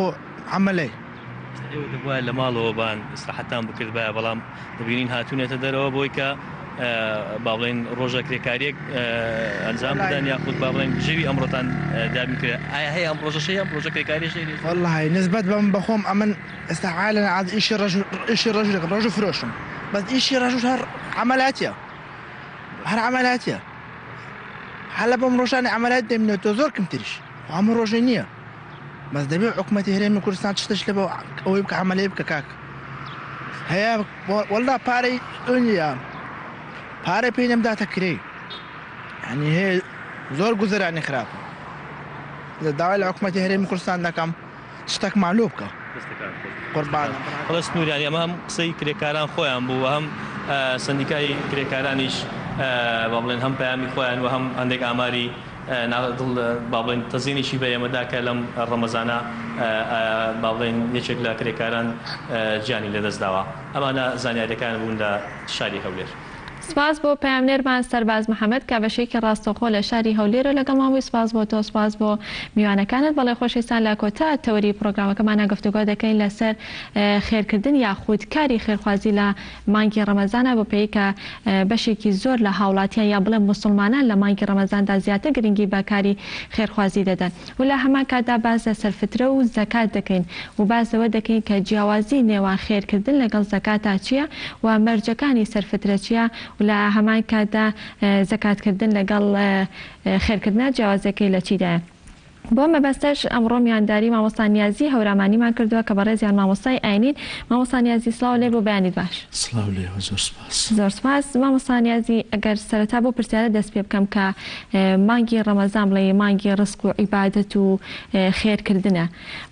عەمەلەی. ئێوە دەبوایە لە ماڵەوە بان ئیسراحەتان بکردبایە بەڵام دەبینین هاتوونەتە دەرەوە بۆی کە با بڵێن ڕۆژە کرێکاریەک ئەنجام بدەن یاخود با بڵێن بژێوی ئەمڕۆتان دابین کرێ ئایا هەیە ئەم ڕۆژەش هەیە ئەم ڕۆژە کرێکاریش هەیە واللهی نسبەت بەم بەخۆم ئەمن ئێستا عالە عاد ئیشی ڕەژ ئیشی ڕەژ دەکەم ڕەژ فرۆشم بەس ئیشی ڕەژ هەر عەمەلاتیە هەر عەمەلاتیە هەر لە بەم ڕۆژانی عەمەلات دەمینێتەوە زۆر کەمتریش خۆ هەموو ڕۆژێ نییە بەس دەبێ حکومەتی هەرێمی کوردستان شتش لە بۆ ئەوەی بکە عەمەلەی بکە کاک هەیە وەڵا پارەی نییە پارە پێی نەمداتە کرێ یعنی هەیە زۆر گوزەرانی خراپە داوای لە حکومەتی هەرێمی کوردستان دەکەم شتەکمان لۆ بکە قوربانم. بەڵێ سنوور یانی ئەمە هەم قسەی کرێکاران خۆیان بوو و هەم سەندیکای کرێکارانیش با بڵێن هەم پەیامی خۆیان و هەم هەندێک ئاماری دڵ با بڵێن تەزینیشی بە ئێمە دا کە لەم ڕەمەزانە با بڵێن یەکێک لە کرێکاران گیانی لەدەست داوە. ئەمانە زانیاریەکان بوون لە شاری هەولێر. سپاس بۆ پەیامنێرمان سەرباز محەمەد کە بە شێوەیەکی ڕاستەوخۆ لە شاری هەولێرەوە لەگەڵمان بووی، سپاس بۆ تۆ، سپاس بۆ میوانەکانت. بەڵێ خۆشەویستان لە کۆتا تەوەری پڕۆگرامەکەمانا گفتوگۆ دەکەین لەسەر خێرکردن یاخود کاری خێرخوازی لە مانگی ڕەمەزانا بە پێی کە بەشێکی زۆر لە هاوڵاتیان یا بڵێم موسڵمانان لە مانگی ڕەمەزاندا زیاتر گرنگی بە کاری خێرخوازی دەدەن و لە هەمان کاتدا باس لە سەرفترە و زەکات دەکەین و باس لەوە دەکەین کە جیاوازی نێوان خێرکردن لەگەڵ زەکاتا چیە و مەرجەکانی سەرفترە چیە و لە هەمان کاتدا زەکات کردن لەگەڵ خێرکردنا جیاوازیەکەی لە چیدایە. بۆ مەبەستەش ئەمڕۆ میوانداری مامۆستا نیازی هەورامانیمان کردووە کە بەڕێزیان مامۆستای ئاینین. مامۆستا نیازی سڵاو لێ بۆ بەیانیت باش. سڵاو لێوە زۆر سوپاس. زۆر سوپاس. مامۆستا نیازی ئەگەر سەرەتا بەو پرسیارە دەست پێ بکەم کە مانگی ڕەمەزان بڵێی مانگی ڕزق و عیبادەت و خێر کردنە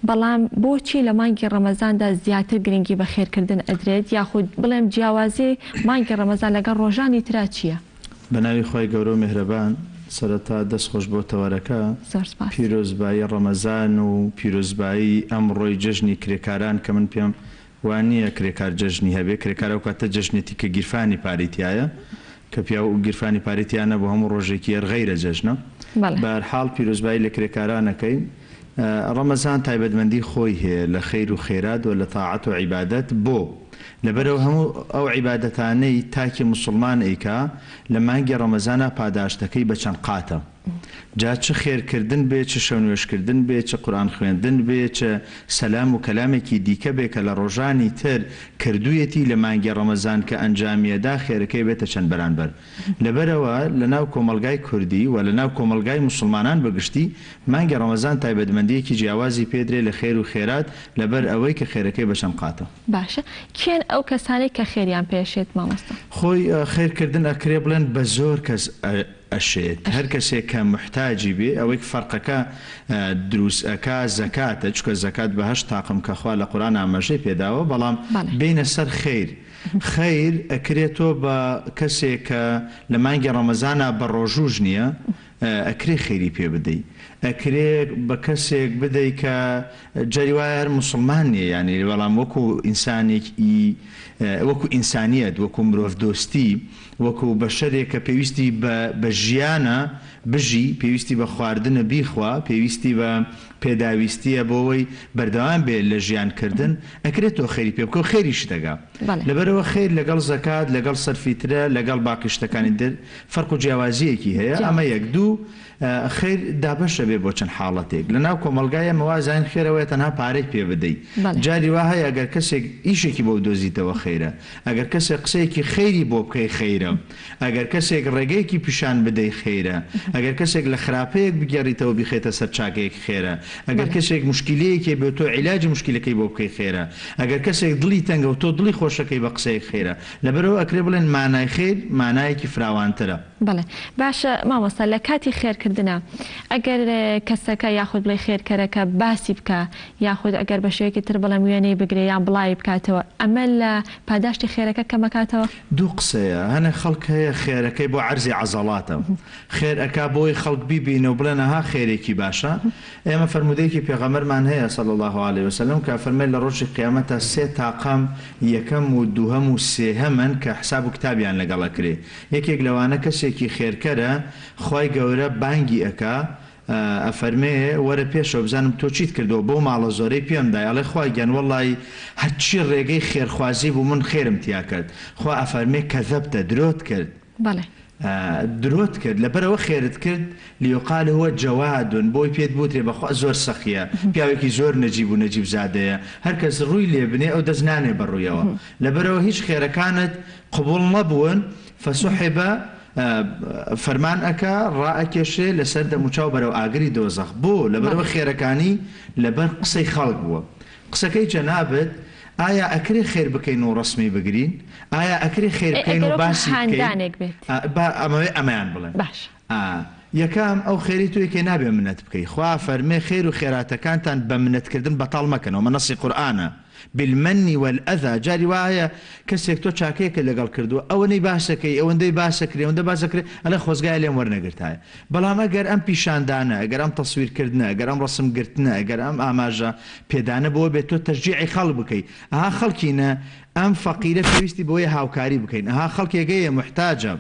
بەڵام بۆچی لە مانگی ڕەمەزاندا زیاتر گرنگی بە خێر کردن ئەدرێت یاخود بڵێم جیاوازی مانگی ڕەمەزان لەگەڵ ڕۆژانی ترا چیە؟ بەناوی خوای گەورە و میهرەبان سەرەتا دەست خۆش بۆ تەوەرەکە زۆر سپاس. پیرۆزبایی ڕەمەزان و پیرۆزبایی ئەمڕۆی جەژنی کرێکاران کە من پێم وا نییە کرێکار جەژنی هەبێ کرێکار ئەو کاتە جەژنێتی کە گیرفانی پارەی تیایە کە پیاو گیرفانی پارەی تیا نەبوو هەموو ڕۆژێکی هەر غەیرە جەژنە بەڵێ. بەهەرحاڵ پیرۆزبایی لە کرێکاران ئەکەین ڕەمەزان تایبەتمەندی خۆی هەیە لە خەیر و خێرات و لە تاعەت و عیبادەت بۆ؟ لەبەرئەوە هەموو ئەو عیبادەتانەی تاکی موسڵمان ئەیکا لە مانگی ڕەمەزانا پاداشتەکەی بە چەند قاتە جا چ خێر کردن بێ چ شەونوێژ کردن بێ چ قورئان خوێندن بێ چ سەلام و کەلامێکی دیکە بێ کە لە ڕۆژانی تر کردوویەتی لە مانگی ڕەمەزان کە ئەنجامیەدا خێرەکەی بێتە چەند بەرانبەر لەبەرئەوە لەناو کۆمەڵگای کوردی و لەناو کۆمەڵگای موسڵمانان بەگشتی مانگی ڕەمەزان تایبەتمەندییەکی جیاوازی پێدرێ لە خێر و خێرات لەبەر ئەوەی کە خێرەکەی بە چەند قاتە. باشە کێن ئەو کەسانەی کە خێریان پێ ئەشێت مامۆستا؟ خۆی خێر کردن ئەکرێ بڵێن بە زۆر کەس ئەشێت هەر کەسێک کە موحتاجی بێ ئەوەی فەرقەکە دروست ئەکا زەکاتە چونکە زەکات بە هەشت تاقم کە خوا لە قورئان ئاماژەی پێداوە بەڵام بێینە سەر خێر خەیر ئەکرێ تۆ بە کەسێک کە لە مانگی ڕەمەزانا بە ڕۆژووش نییە ئەکرێ خەیری پێ بدەی ئەکرێ بە کەسێک بدەی کە جاری وایە هەر موسڵمان نییە یانی بەڵام وەکو ئینسانێک ی وەکو ئینسانیەت وەکو مرۆڤ دۆستی وەکو بەشەرێک کە پێویستی بە بە ژیانە بژی پێویستی بە خواردنە بیخوا پێویستی بە پێداویستیە بۆوەی بەردەوام بێ لە ژیان کردن ئەکرێت تۆ خێری پێ بکەو خێریشت ئەگا لەبەرئەوە خێر لەگەڵ زەکات لەگەڵ سەرفیترە لەگەڵ باقی شتەکانی تر فەرق و جیاوازیەکی هەیە ئەمە یەک دوو خێر دابەش ئەبێ بۆ چەند حاڵەتێک لەناو کۆمەڵگای ئێمە وازانین خێر ئەوەیە تەنها پارەی پێ بدەی جاری وا هەیە ئەگەر کەسێک ئیشێکی بۆ بدۆزیتەوە خێرە ئەگەر کەسێک قسەیەکی خێری بۆ بکەی خێرە ئەگەر کەسێک ڕێگەیەکی پیشان بدەی خێرە، ئەگەر کەسێک لە خراپەیەک بگێڕیتەوە بیخەیتە سەر چاکەیەک خێرە، ئەگەر کەسێک موشکیلەیەکی هەبێ و تۆ عیلاجی موشکیلەکەی بۆ بکەی خێرە، ئەگەر کەسێک دڵی تەنگە و تۆ دڵی خۆشەکەی بە قسەیەک خێرە. لەبەرئەوە ئەکرێ بڵێن مانای خێر مانایەکی فراوانترە. بەڵێ باشە مامۆستا لە کاتی خێرکردنا ئەگەر کەسەکە یاخود بڵێی خێرکەرەکە باسی بکا یاخود ئەگەر بە شێوەیەکی تر بڵێم وێنەی بگرێ یان بڵاوی بکاتەوە ئەمە لە پاداشتی خێرەکە کەمەکاتەوە؟ دوو قسەیە، هەنێ خەڵک هەیە خێرەکەی بۆ عەرزی عەزەڵاتە، خێر ئەکا بۆی خەڵک بیبینێ و بڵێن ئەها خێرێکی باشە، ئێمە فەرموودەیەکی پێغەمبەرمان هەیە صلی اللە علیە وسلم کە ئەفەرمێ لە ڕۆژی قیامەتا سێ تاقم یەکەم و دووهەم و سێهەمن کە حساب و کتابیان لەگەڵ ئەکرێ یەکێک لەوانە کەسێکی خێرکەرە خوای گەورە بانگی ئەکا ئەفەرمێ، وەرە پێشەوە بزانم تۆ چیت کردووە بەو ماڵە زۆرەی پێم دای، ئەڵێ خوا گیان وەڵڵاهی هەرچی ڕێگەی خێرخوازی بوو من خێرم تیا کرد، خوا ئەفەرمێ کەذبتە درۆت کرد، بەڵێ. درۆت کرد لەبەرئەوە خێرت کرد، لیقال هو جواد بۆی پێت بوترێ بەخوا زۆر سەخیە، پیاوێکی زۆر نەجیب و نەجیب زادەیە، هەرکەس ڕووی لێ بنێ ئەو دەست نانێ بە ڕوویەوە، لەبەرئەوە هیچ خێرەکانت قبوڵ نەبوون، فسحب فەرمان ئەکا ڕائەکێشێ لەسەر دەموچاو بەرەو ئاگری دۆزەخ بۆ؟ لەبەرئەوە خێرەکانی لەبەر قسەی خەڵک بووە قسەکەی جەنابت ئایا ئەکرێ خێر بکەین و ڕەسمی بگرین؟ ئایا ئەکرێ خێر ئەی بکەین ئەگەر و وەکو باسی بکەین؟ هاندانێک بێت؟ با ئەمەوێ ئەمەیان بڵێم باشە. یەکەم، ئەو خێرەی تۆ ئەیکەی نابێ منەت بکەی خوا ئەفەرمێ خێر و خێراتەکانتان بە منەت کردن بەتاڵ مەکەنەوە ئەمە نەسی قورئانە. بالمن والاذی جاری وا هەیە کەسێک تۆ چاکەیەکت لەگەڵ کردووە ئەوەنەی باسەکەی ئەوەندەی باسەکرێ ئەوەندە باسەکرێ ئەڵێ خۆزگایە لێم وەرنەگرتایە بەڵام ئەگەر ئەم پیشاندانە ئەگەر ئەم تەسویر کردنە ئەگەر ئەم ڕەسم گرتنە ئەگەر ئەم ئاماژە پێدانە بۆ بێت تۆ تەشجیعی خەڵک بکەی ئەها خەڵکینە ئەم فەقیرە پێویستی بەوەیە هاوکاری بکەین ئەها خەڵکێک هەیە موحتاجە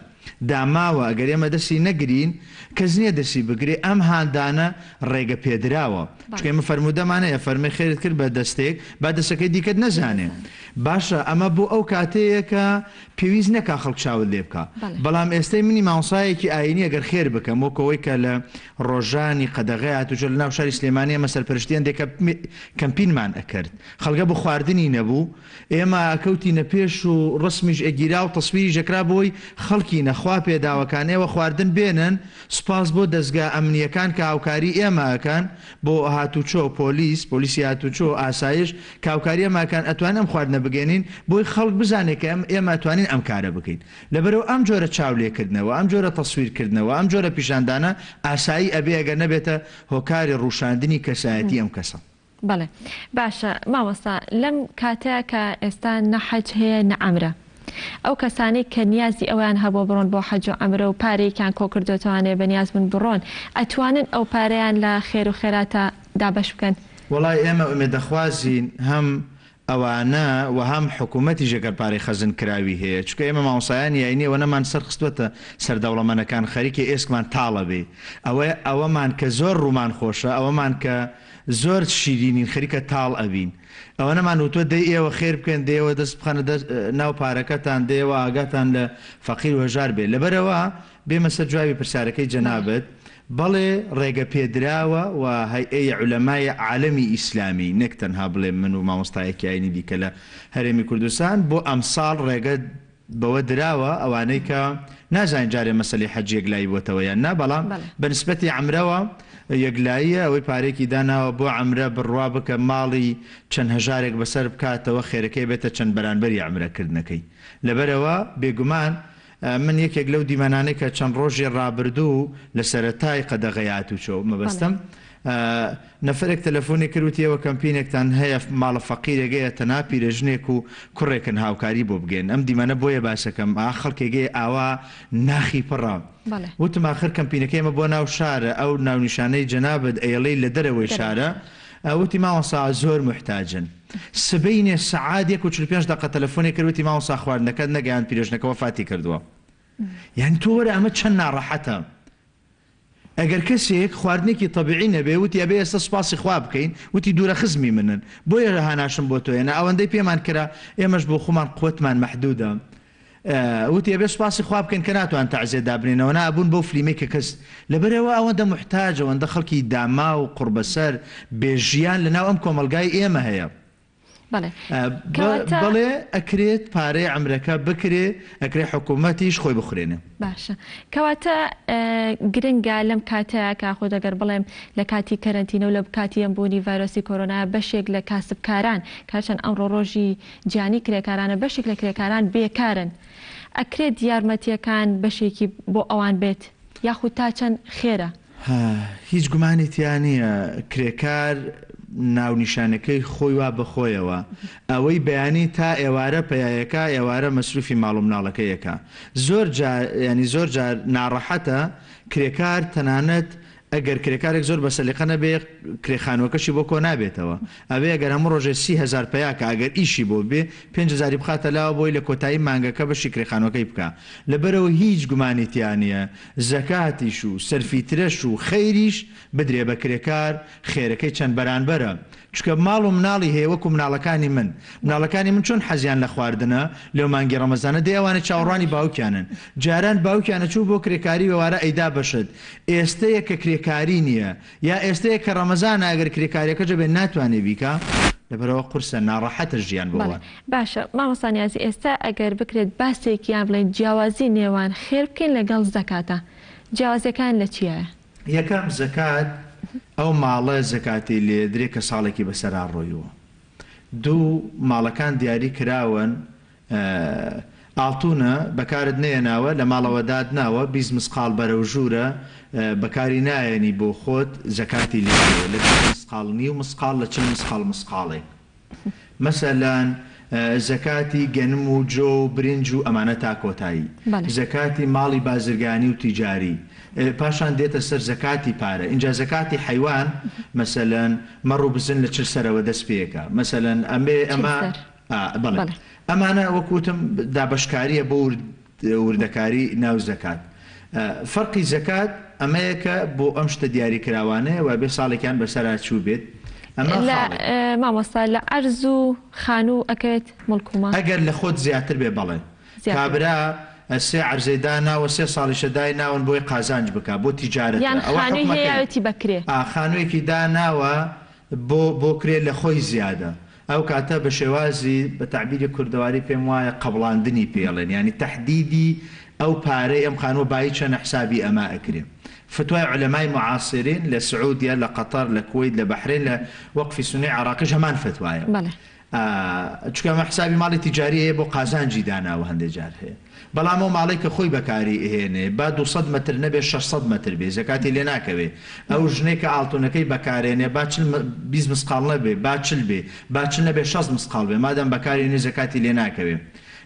داماوە ئەگەر ئێمە دەستی نەگرین کەس نیە دەستی بگرێ ئەم هاندانە ڕێگە پێدراوە چونکە ئێمە فەرموودەمان هەیە فەرمێ خێرت کرد بە دەستێک با دەسەکەی دیکەت نەزانێ باشە ئەمە بۆ ئەو کاتەیە کە پێویست نەکا خەڵک چاوت لێ بکا بەڵام ئێستەی منی مامۆستایەکی ئاینی ئەگەر خێر بکەم وەک ئەوەی کە لە ڕۆژانی قەدەغەی هاتوچۆ لە ناو شاری سلێمانی ئێمە سەرپەرشتی هەندێک کەمپینمان ئەکرد خەڵکە بۆ خواردنی نەبوو ئێمە ئەکەوتینە پێش و ڕەسمیش ئەگیرا و تەسویریش ئەکرا بۆی خەڵکینە خوا پێداوەکان ئێوە خواردن بێنن سوپاس بۆ دەزگا ئەمنیەکان کە هاوکاری ئێمە ئەکەن بۆ هاتوچۆ پۆلیس پۆلیسی هاتوچۆ ئاسایش کە هاوکاری ئێمە ئەکەن ئەتوانین ئەم خواردنە بگەێنین بۆی خەڵک بزانێ کە ئێمە ئەتوانین ئەم کارە بکەین لەبەرئەوە ئەم جۆرە چاو لێکردنەوە ئەم جۆرە تەسویر کردنەوە ئەم جۆرە پیشاندانە ئاسایی ئەبێ ئەگەر نەبێتە هۆکاری ڕوشاندنی کەسایەتی ئەم کەسە. بەڵێ باشە مامۆستا لەم کاتەیا کە ئێستا نە حەج هەیە نە عەمرە ئەو کەسانەی کە نیازی ئەوەیان هەبووە بڕۆن بۆ حەج و عەمرە و پارەیەکیان کۆکردۆتەوانێ بەنیاز بن بڕۆن ئەتوانن ئەو پارەیان لە خێر و خێراتا دابەش بکەن؟ وەڵای ئێمە ئومێدەخوازین هەم ئەوانە و هەم حکومەتیش ئەگەر پارەی خەزن کراوی هەیە چونکە ئێمە مامۆستایانی ئاینی ئەوەنەمان سەر خستوەتە سەر دەوڵەمەنەکان خەریکە ئێسکمان تاڵ ئەبێ ئەوە ئەوەمان کە زۆر ڕوومان خۆشە ئەوەمان کە زۆر شیرینین خەریکە تاڵ ئەبین ئەوەنەمان وتوە دەی ئێوە خێر بکەن دەی ئێوە دەست بخەنە دەست ناو پارەکەتان دەی ئێوە ئاگاتان لە فەقیر و هەژار بێ لەبەرئەوە بێمە سەر جوابی پرسیارەکەی جەنابت بەڵێ ڕێگە پێدراوە و هەیئەی عولەمای عالەمی ئیسلامی نەک تەنها بڵێم من و مامۆستایەکی ئاینی دیکە لە هەرێمی کوردستان بۆ ئەمساڵ ڕێگە بەوە دراوە ئەوانەی کە نازانین جارێ مەسەلەی حەج یەکلایی بۆتەوە یان نا بەڵام بە نسبەتی عەمرەوە یەکلاییە ئەوەی پارەیەکی داناوە بۆ عەمرە بڕوا بکە ماڵی چەند هەژارێک بەسەر بکاتەوە خێرەکەی بێتە چەند بەرانبەری عەمرە کردنەکەی لەبەرئەوە بێگومان من یەکێک لەو دیمەنانەی کە چەند ڕۆژی ڕابردوو لە سەرەتای قەدەغەی هاتوچۆ مەبەستم نەفەرێک تەلەفۆنی کرد وتی ئێوە کەمپینێکتان هەیە ماڵە فەقیرێک هەیە تەنها پیرەژنێک و کوڕێکن هاوکاری بۆ بگەین ئەم دیمەنە بۆیە باسەکەم ئا خەڵکێک هەیە ئاوا ناخی پڕە وتم ئاخر کەمپینەکەی ئێمە بۆ ناو شارە ئەو ناونیشانەی جەنابت ئەیڵێی لە دەرەوەی شارە وتی مامۆستا زۆر موحتاجن سبەینێ سەعات یەک و 45 دەقە تەلەفۆنی کرد وتی مامۆستا خواردنەکەت نەگەیاند پیرەژنەکە وەفاتی کردووە یانی تۆ وەرە ئەمە چەند ناڕەحەتە ئەگەر کەسێک خواردنێکی تەبیعی نەبێ وتی ئەبێ ئێستا سوپاسی خوا بکەین وتی دوورە خزمی منن بۆیە هاناشم بۆ تۆ هێنا ئەوەندەی پێمان کرا ئێمەش بۆ خۆمان قوتمان مەحدودە وتی ئەبێ سوپاسی خوا بکەین کە ناتوان تەعزیە دابنێنەوە نا ئەبوون بەو فلیمەی کە کەس لەبەرئەوە ئەوەندە موحتاج ئەوەندە خەڵکی داماو قوڕبەسەر بێ ژیان لەناو ئەم کۆمەڵگای ئێمە هەیە. بەڵێ کەواتە. بەڵێ ئەکرێت پارەی عەمرەکە بکرێ ئەکرێ حکومەتیش خۆی بخورێنێ. باشە کەواتە گرنگە لەم کاتەیا کە خۆ دەگەر بڵێم لە کاتی کەرەنتینە و لە کاتی ئەم بوونی ڤایرۆسی کۆرۆنا بەشێک لە کاسبکاران کەچەند ئەمڕۆ ڕۆژی جیهانی کرێکارانە بەشێک لە کرێکاران بێکارن ئەکرێت یارمەتیەکان بەشێکی بۆ ئەوان بێت یاخود تا چەند خێرە؟ هیچ گومانی تیا نییە کرێکار ناونیشانەکەی خۆی وا بەخۆیەوە ئەوەی بەیانی تا ئێوارە پەیایەکا ئێوارە مەسروفی ماڵ و مناڵەکەی ئەکا زۆر جار یانی زۆر جار ناڕەحەتە کرێکار تەنانەت ئەگەر کرێکارێک زۆر بە سەلیقە نەبێ کرێ خانوەکەشی بۆ کۆ نابێتەوە ئەبێ ئەگەر هەموو ڕۆژێ 30 هەزار پەیا کا ئەگەر ئیشی بۆ بێ 5 هەزاری بخاتە لاوە بۆی لە کۆتایی مانگەکە بەشی کرێ خانوەکەی بکا لەبەرئەوە هیچ گومانی تیا نیە زەکاتیش و سەرفیترەش و خەیریش بدرێ بە کرێکار خێرەکەی چەند بەرانبەرە چونکە ماڵ و مناڵی هەیە وەکو مناڵەکانی من مناڵەکانی من چۆن حەزیان لە خواردنە لەو مانگی ڕەمەزانە دەی ئەوانە چاوەڕوانی باوکیانن جاران باوکیان ئەچوو بۆ کرێکاری ئێوارە ئەیدا بەشت ئێستەیە کە کرێکاری نیە یا ئێستەیە کە ڕەمەزانە ئەگەر کرێکاریەکەش هەبێ ناتوانێ بیکا لەبەرئەوە قورسە ناڕەحەتە ژیان بۆ بەڵێ ئەوان. باشە مامۆستا نیازی ئێستا ئەگەر بکرێت باسێک یان بڵێین جیاوازی نێوان خێر بکەین لەگەڵ زەکاتا جیاوازیەکان لە چیایە؟ یەکەم، زەکات ئەو ماڵە زەکاتی لێدرێ کە ساڵێکی بەسەرا ڕۆیوە. دوو، ماڵەکان دیاری کراون ئاڵتونە بەکارت نەیەناوە لە ماڵەوە داتناوە 20 مسقاڵ بەرەو ژوورە بەکاری نایەنی بۆ خۆت زەکاتی لێدرێ لە 20 مسقاڵ نیو مسقاڵ لە 40 مسقاڵ مسقاڵێک. مەسەلەن زەکاتی گەنم و جۆ و برنج و ئەمانە تا کۆتایی. زەکاتی ماڵی بازرگانی و تیجاری. پاشان دێتە سەر زەکاتی پارە. ئینجا زەکاتی حەیوان مەسەلەن مەڕ و بزن لە 40 سەرەوە دەست پێکا. مەسەلەن ئەمێ ئەمە بەڵێ. ئەمانە وەک وتم دابەشکارییە بۆ ورد وردەکاری ناو زەکات. فەرقی زەکات ئەمەیە کە بۆ ئەم شتە دیاریکراوانەیە و ئەبێ ساڵێکیان بەسەرا چووبێت. ئەمە لە خاڵێک. مامۆستا لە عەرز و خانوو ئەکەوێت موڵک و ماڵ؟ ئەگەر لە خۆت زیاتر بێ بەڵێ. زیاتر بێ. کابرا سێ عەرزەی داناوە سێ ساڵیشە دایناون بۆی قازانج بکا بۆ تیجارەتە یان ئەوە خانووی حوکمەکەی. هەیەتی بە کرێ. ئا خانوویەکی داناوە بۆ بۆ کرێ لە خۆی زیادە ئەو کاتە بە شێوازی بە تەعبیری کوردەواری پێم وایە قەبڵاندنی پێ ئەڵێن یانی تەحدیدی ئەو پارەی ئەم خانووە بایی چەنە حسابی ئەمە ئەکرێ فتوای عولەمای معاسرین لە سعودیە لە قەتەر لە کوەیت لە بەحرەین لە وەقفی سوننەی عێراقیش هەمان فتوایە بەڵێ. چونکە ئەمە حسابی ماڵی تیجاری هەیە بۆ قازانجی داناوە هەندێ جار هەیە بەڵام ئەو ماڵەی کە خۆی بەکاری ئەهێنێ با 200 مەتر نەبێ 600 مەتر بێ زەکاتی لێ ناکەوێ ئەو ژنەی کە ئاڵتونەکەی بەکارێنێ با چل 20 مسقاڵ نەبێ با چل بێ با چل نەبێ 60 مسقاڵ بێ مادام بەکاری ئەهێنێ زەکاتی لێ ناکەوێ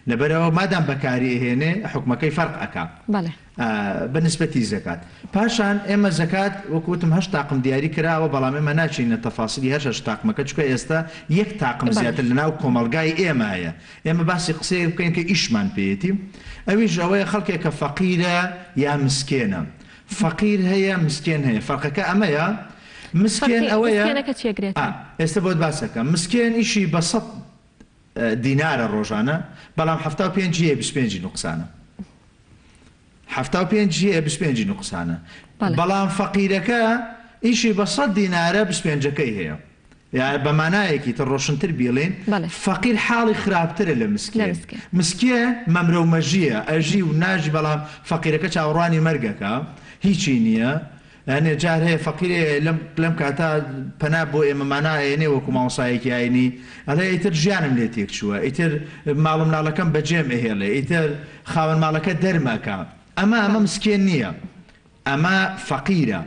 لەبەرئەوە مادام بەکاری ئەهێنێ حوکمەکەی فەرق ئەکا. بەڵێ. بە نسبەتی زەکات. پاشان ئێمە زەکات وەکو وتم هەشت تاقم دیاری کراوە بەڵام ئێمە ناچینە تەفاسیلی هەر هەشت تاقمەکە چونکە ئێستا یەک تاقم زیاتر لە ناو کۆمەڵگای ئێمە هەیە ئێمە باسی قسەیەک بکەین کە ئیشمان پێیەتی ئەویش ئەوەیە خەڵکێک کە فەقیرە یا مسکێنە فەقیر هەیە مسکێن هەیە فەرقەکە ئەمەیە مسکێن ئەوەیە ئێستا بۆت باسەکەم مسکێن ئیشی بە سەد دینارە ڕۆژانە بەڵام 75 ی هەیە 25 ی نوقسانە 75 ی هەیە 25 ی نوقسانە بەڵام فەقیرەکە ئیشی بە 100 دینارە 25ەکەی هەیە یا بە مانایەکی تر ڕۆشنتر بیڵێین فەقیر حاڵی خراپترە لە مسکێن مسکێن مەمرە و مەژییە ئەژی و ناژی بەڵام فەقیرەکە چاوەڕوانی مەرگەکە هیچی نییە هەنێ جار هەیە فەقیر هەیە لەم لەم کاتە پەنا بۆ ئێمە مانا ئەیەنێ وەکو مامۆستایەکی ئاینی ئەڵێ ئیتر ژیانم لێ تێک چووە ئیتر ماڵ و مناڵەکەم بەجێم ئەهێڵێ ئیتر خاوەن ماڵەکە دەرم ئەکا ئەمە ئەمە مسکێن نییە ئەمە فەقیرە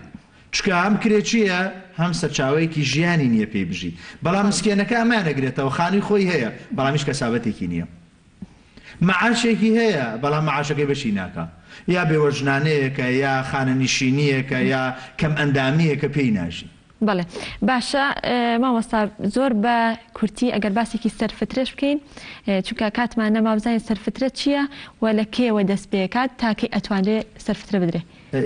چونکە هەم کرێچییە هەم سەرچاوەیەکی ژیانی نییە پێی بژی بەڵام مسکێنەکە ئەمەیان ئەگرێتەوە خانووی خۆی هەیە بەڵام هیچ کەسابەتێکی نییە. مەعاشێکی هەیە بەڵام مەعاشەکەی بەشی ناکا یا بێوەژنانەیەکە یا خانەنیشینیەکە یا کەم ئەندامیەکە پێی ناژی. بەڵێ باشە مامۆستا زۆر بە کورتی ئەگەر باسێکی سەر فترەش بکەین چونکە کاتمان نەما بزانین سەر فترە چییە و لە کەیەوە دەست پێکات تا کەی ئەتوانرێ سەر فترە بدرێ؟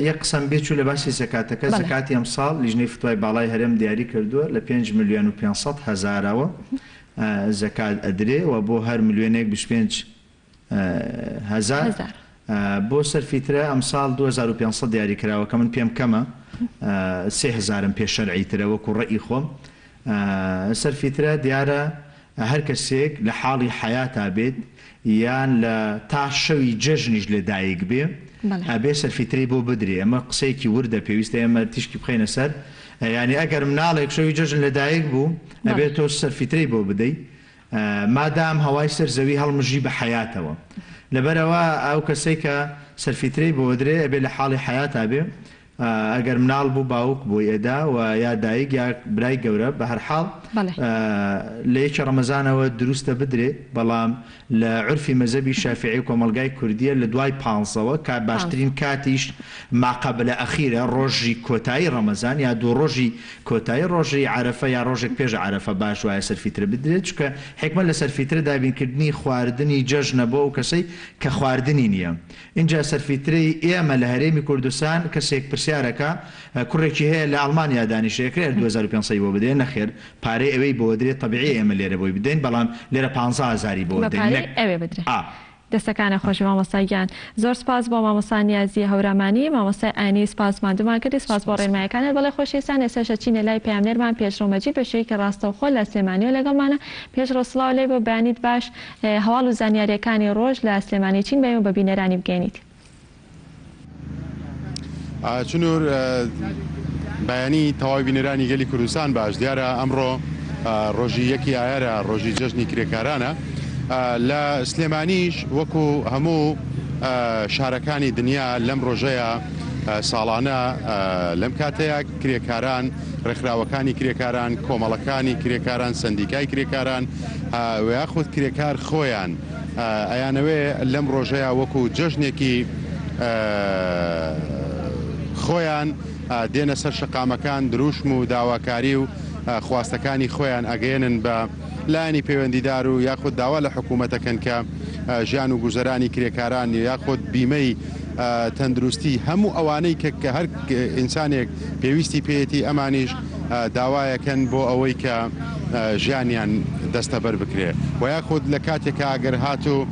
یەک قسەم بێ چوو لە باسی زەکاتەکە زەکاتی ئەمساڵ لیژنەی فتوای باڵای هەرێم دیاری کردووە لە پێنج ملیۆن و 500 هەزارەوە زەکات ئەدرێ و بۆ هەر ملیۆنێک 25 هەزار بۆ سەر فیترە ئەمساڵ 2500 دیاری کراوە کە من پێم کەمە سێ هەزارم پێ شەرعی ترە وەکو ڕەئی خۆم سەر فیترە دیارە هەر کەسێک لە حاڵی حەیاتا بێت یان لە تا شەوی جەژنیش لە دایک بێ ئەبێ سەرفیترەی بۆ بدرێ ئەمە قسەیەکی وردە پێویستە ئێمە تیشکی بخەینە سەر یانی ئەگەر مناڵێک شەوی جەژن لە دایک بوو ئەبێ تۆ سەرفیترەی بۆ بدەی مادام هەوای سەر زەوی هەڵمژی بە حەیاتەوە لەبەرئەوە ئەو کەسەی کە سەرفیترەی بۆ ئەدرێ ئەبێ لە حاڵی حەیاتا بێ ئەگەر مناڵ بوو باوک بۆی ئەدا و یا دایک یا برای گەورە بە هەر حاڵ لە یەکی ڕەمەزانەوە دروستە بدرێ بەڵام لە عورفی مەزەبی شافیعی و کۆمەڵگای کوردیە لە دوای پانزەوە کە باشترین کاتیش ماقەبلە ئەخیرە ڕۆژی کۆتایی ڕەمەزان یا دوو ڕۆژی کۆتایی ڕۆژی عەرەفە یا ڕۆژێک پێش عەرەفە باش وایە سەرفیترە بدرێت چونکە حیکمەت لە سەرفیترە دابینکردنی خواردنی جەژنە بۆ ئەو کەسەی کە خواردنی نیە ئینجا سەرفیترەی ئێمە لە هەرێمی کوردستان کەسێک پرسیارەکا کوڕێکی هەیە لە ئەڵمانیا دانیشێ ئەکرێ هەر 2500 ی بۆ بدرێ نەخێر پارەی ئەوێی بۆ ئەدرێ تەبیعیە ئێمە لێرە بۆی بدەین بەڵام لێرە پانزە هەزاری بۆ بە ئەدەین پارەی نەک ئەوێ بدرێ. ئا. دەستەکانت خۆش بێ مامۆستا گیان. زۆر سپاس بۆ مامۆستا نیازی هەورامانی مامۆستای ئاینی سپاس ماندوومان کردی سپاس بۆ سپاس. ڕێنمایەکانت بەڵێ خۆشەویستان ئێستاش ئەچینە لای پەیامنێرمان پێشڕەو مەجید بە شێوەیەکی ڕاستەوخۆ لە سلێمانیەوە لەگەڵمانە پێشڕەو سڵاو لێ بێ بەیانیت باش هەواڵ و زانیارییەکانی ڕۆژ لە سلێمانی چین بە ئێمە و بە بینەرانی بگەیەنیت. چنور بەیانی تەواوی بینەرانی گەلی کوردستان باش دیارە ئەمڕۆ ڕۆژی یەکی ئایارە ڕۆژی جەژنی کرێکارانە لە سلێمانیش وەکو هەموو شارەکانی دنیا لەم ڕۆژەیە. ساڵانە لەم کاتەیا کرێکاران، ڕێکخراوەکانی کرێکاران، کۆمەڵەکانی کرێکاران، سەندیکای کرێکاران و یاخود کرێکار خۆیان ئەیانەوێ لەم ڕۆژەیا وەکو جەژنێکی خۆیان دێنە سەر شەقامەکان دروشم و داواکاری و خواستەکانی خۆیان ئەگەیەنن بە لایەنی پەیوەندیدار و یاخود داوا لە حکوومەت ئەکەن کە ژیان و گوزەرانی کرێکاران یاخود بیمەی تەندروستی هەموو ئەوانەی کە کە هەر ئینسانێک پێویستی پێیەتی ئەمانیش داوایەکەن بۆ ئەوەی کە ژیانیان دەستەبەر بکرێ و یاخود لە کاتێکا ئەگەر هاتوو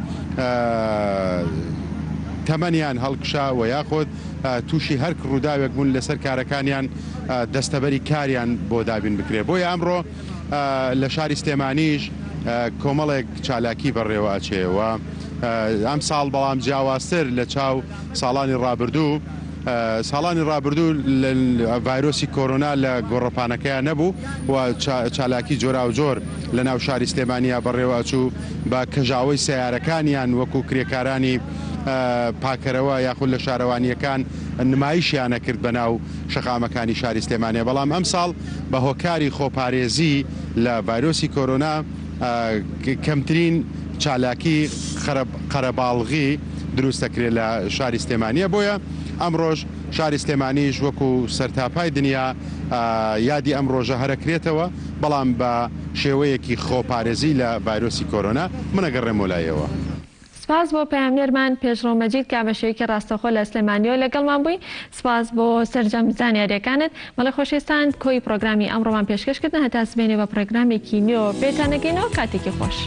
تەمەنیان هەڵکشا و یاخود تووشی هەر ڕووداوێک بوون لەسەر کارەکانیان دەستەبەری کاریان بۆ دابین بکرێ بۆیە ئەمڕۆ لە شاری سلێمانیش کۆمەڵێک چالاکی بەڕێوە ئەچێ و ئەمساڵ بەڵام جیاوازتر لە چاو ساڵانی ڕابردوو ساڵانی ڕابردوو ڤایرۆسی کۆرۆنا لە گۆڕەپانەکەیا نەبوو و چالاکی جۆراوجۆر لە ناو شاری سلێمانیا بەڕێوە ئەچوو بە کەژاوەی سەیارەکانیان وەکو کرێکارانی پاکەرەوە یاخود لە شارەوانییەکان نمایشیان ئەکرد بە ناو شەقامەکانی شاری سلێمانیا بەڵام ئەمساڵ بە هۆکاری خۆپارێزی لە ڤایرۆسی کۆرۆنا کەمترین چالاکی قەرەباڵغی دروست دەکرێت لە شاری سلێمانیە بۆیە ئەمڕۆش شاری سلێمانیش وەکو سەرتاپای دنیا یادی ئەم ڕۆژە هەرەکرێتەوە بەڵام بە شێوەیەکی خۆپارێزی لە ڤایرۆسی کۆرۆنا من ئەگەڕێمەوە لایەوە. سپاس بۆ پەیامنێرمان پێشڕەو مەجید کە بە شێوەیەکی ڕاستەوخۆ لە سلێمانیەوە لەگەڵمان بووی، سپاس بۆ سەرجەم زانیاریەکانت. بەڵێ خۆشەویستان کۆی پڕۆگرامی ئەمڕۆمان پێشکەش کردن هەتا سبەینێ بە پڕۆگرامێکی نوێوە پێتان ئەگەینەوە کاتێکی خۆش.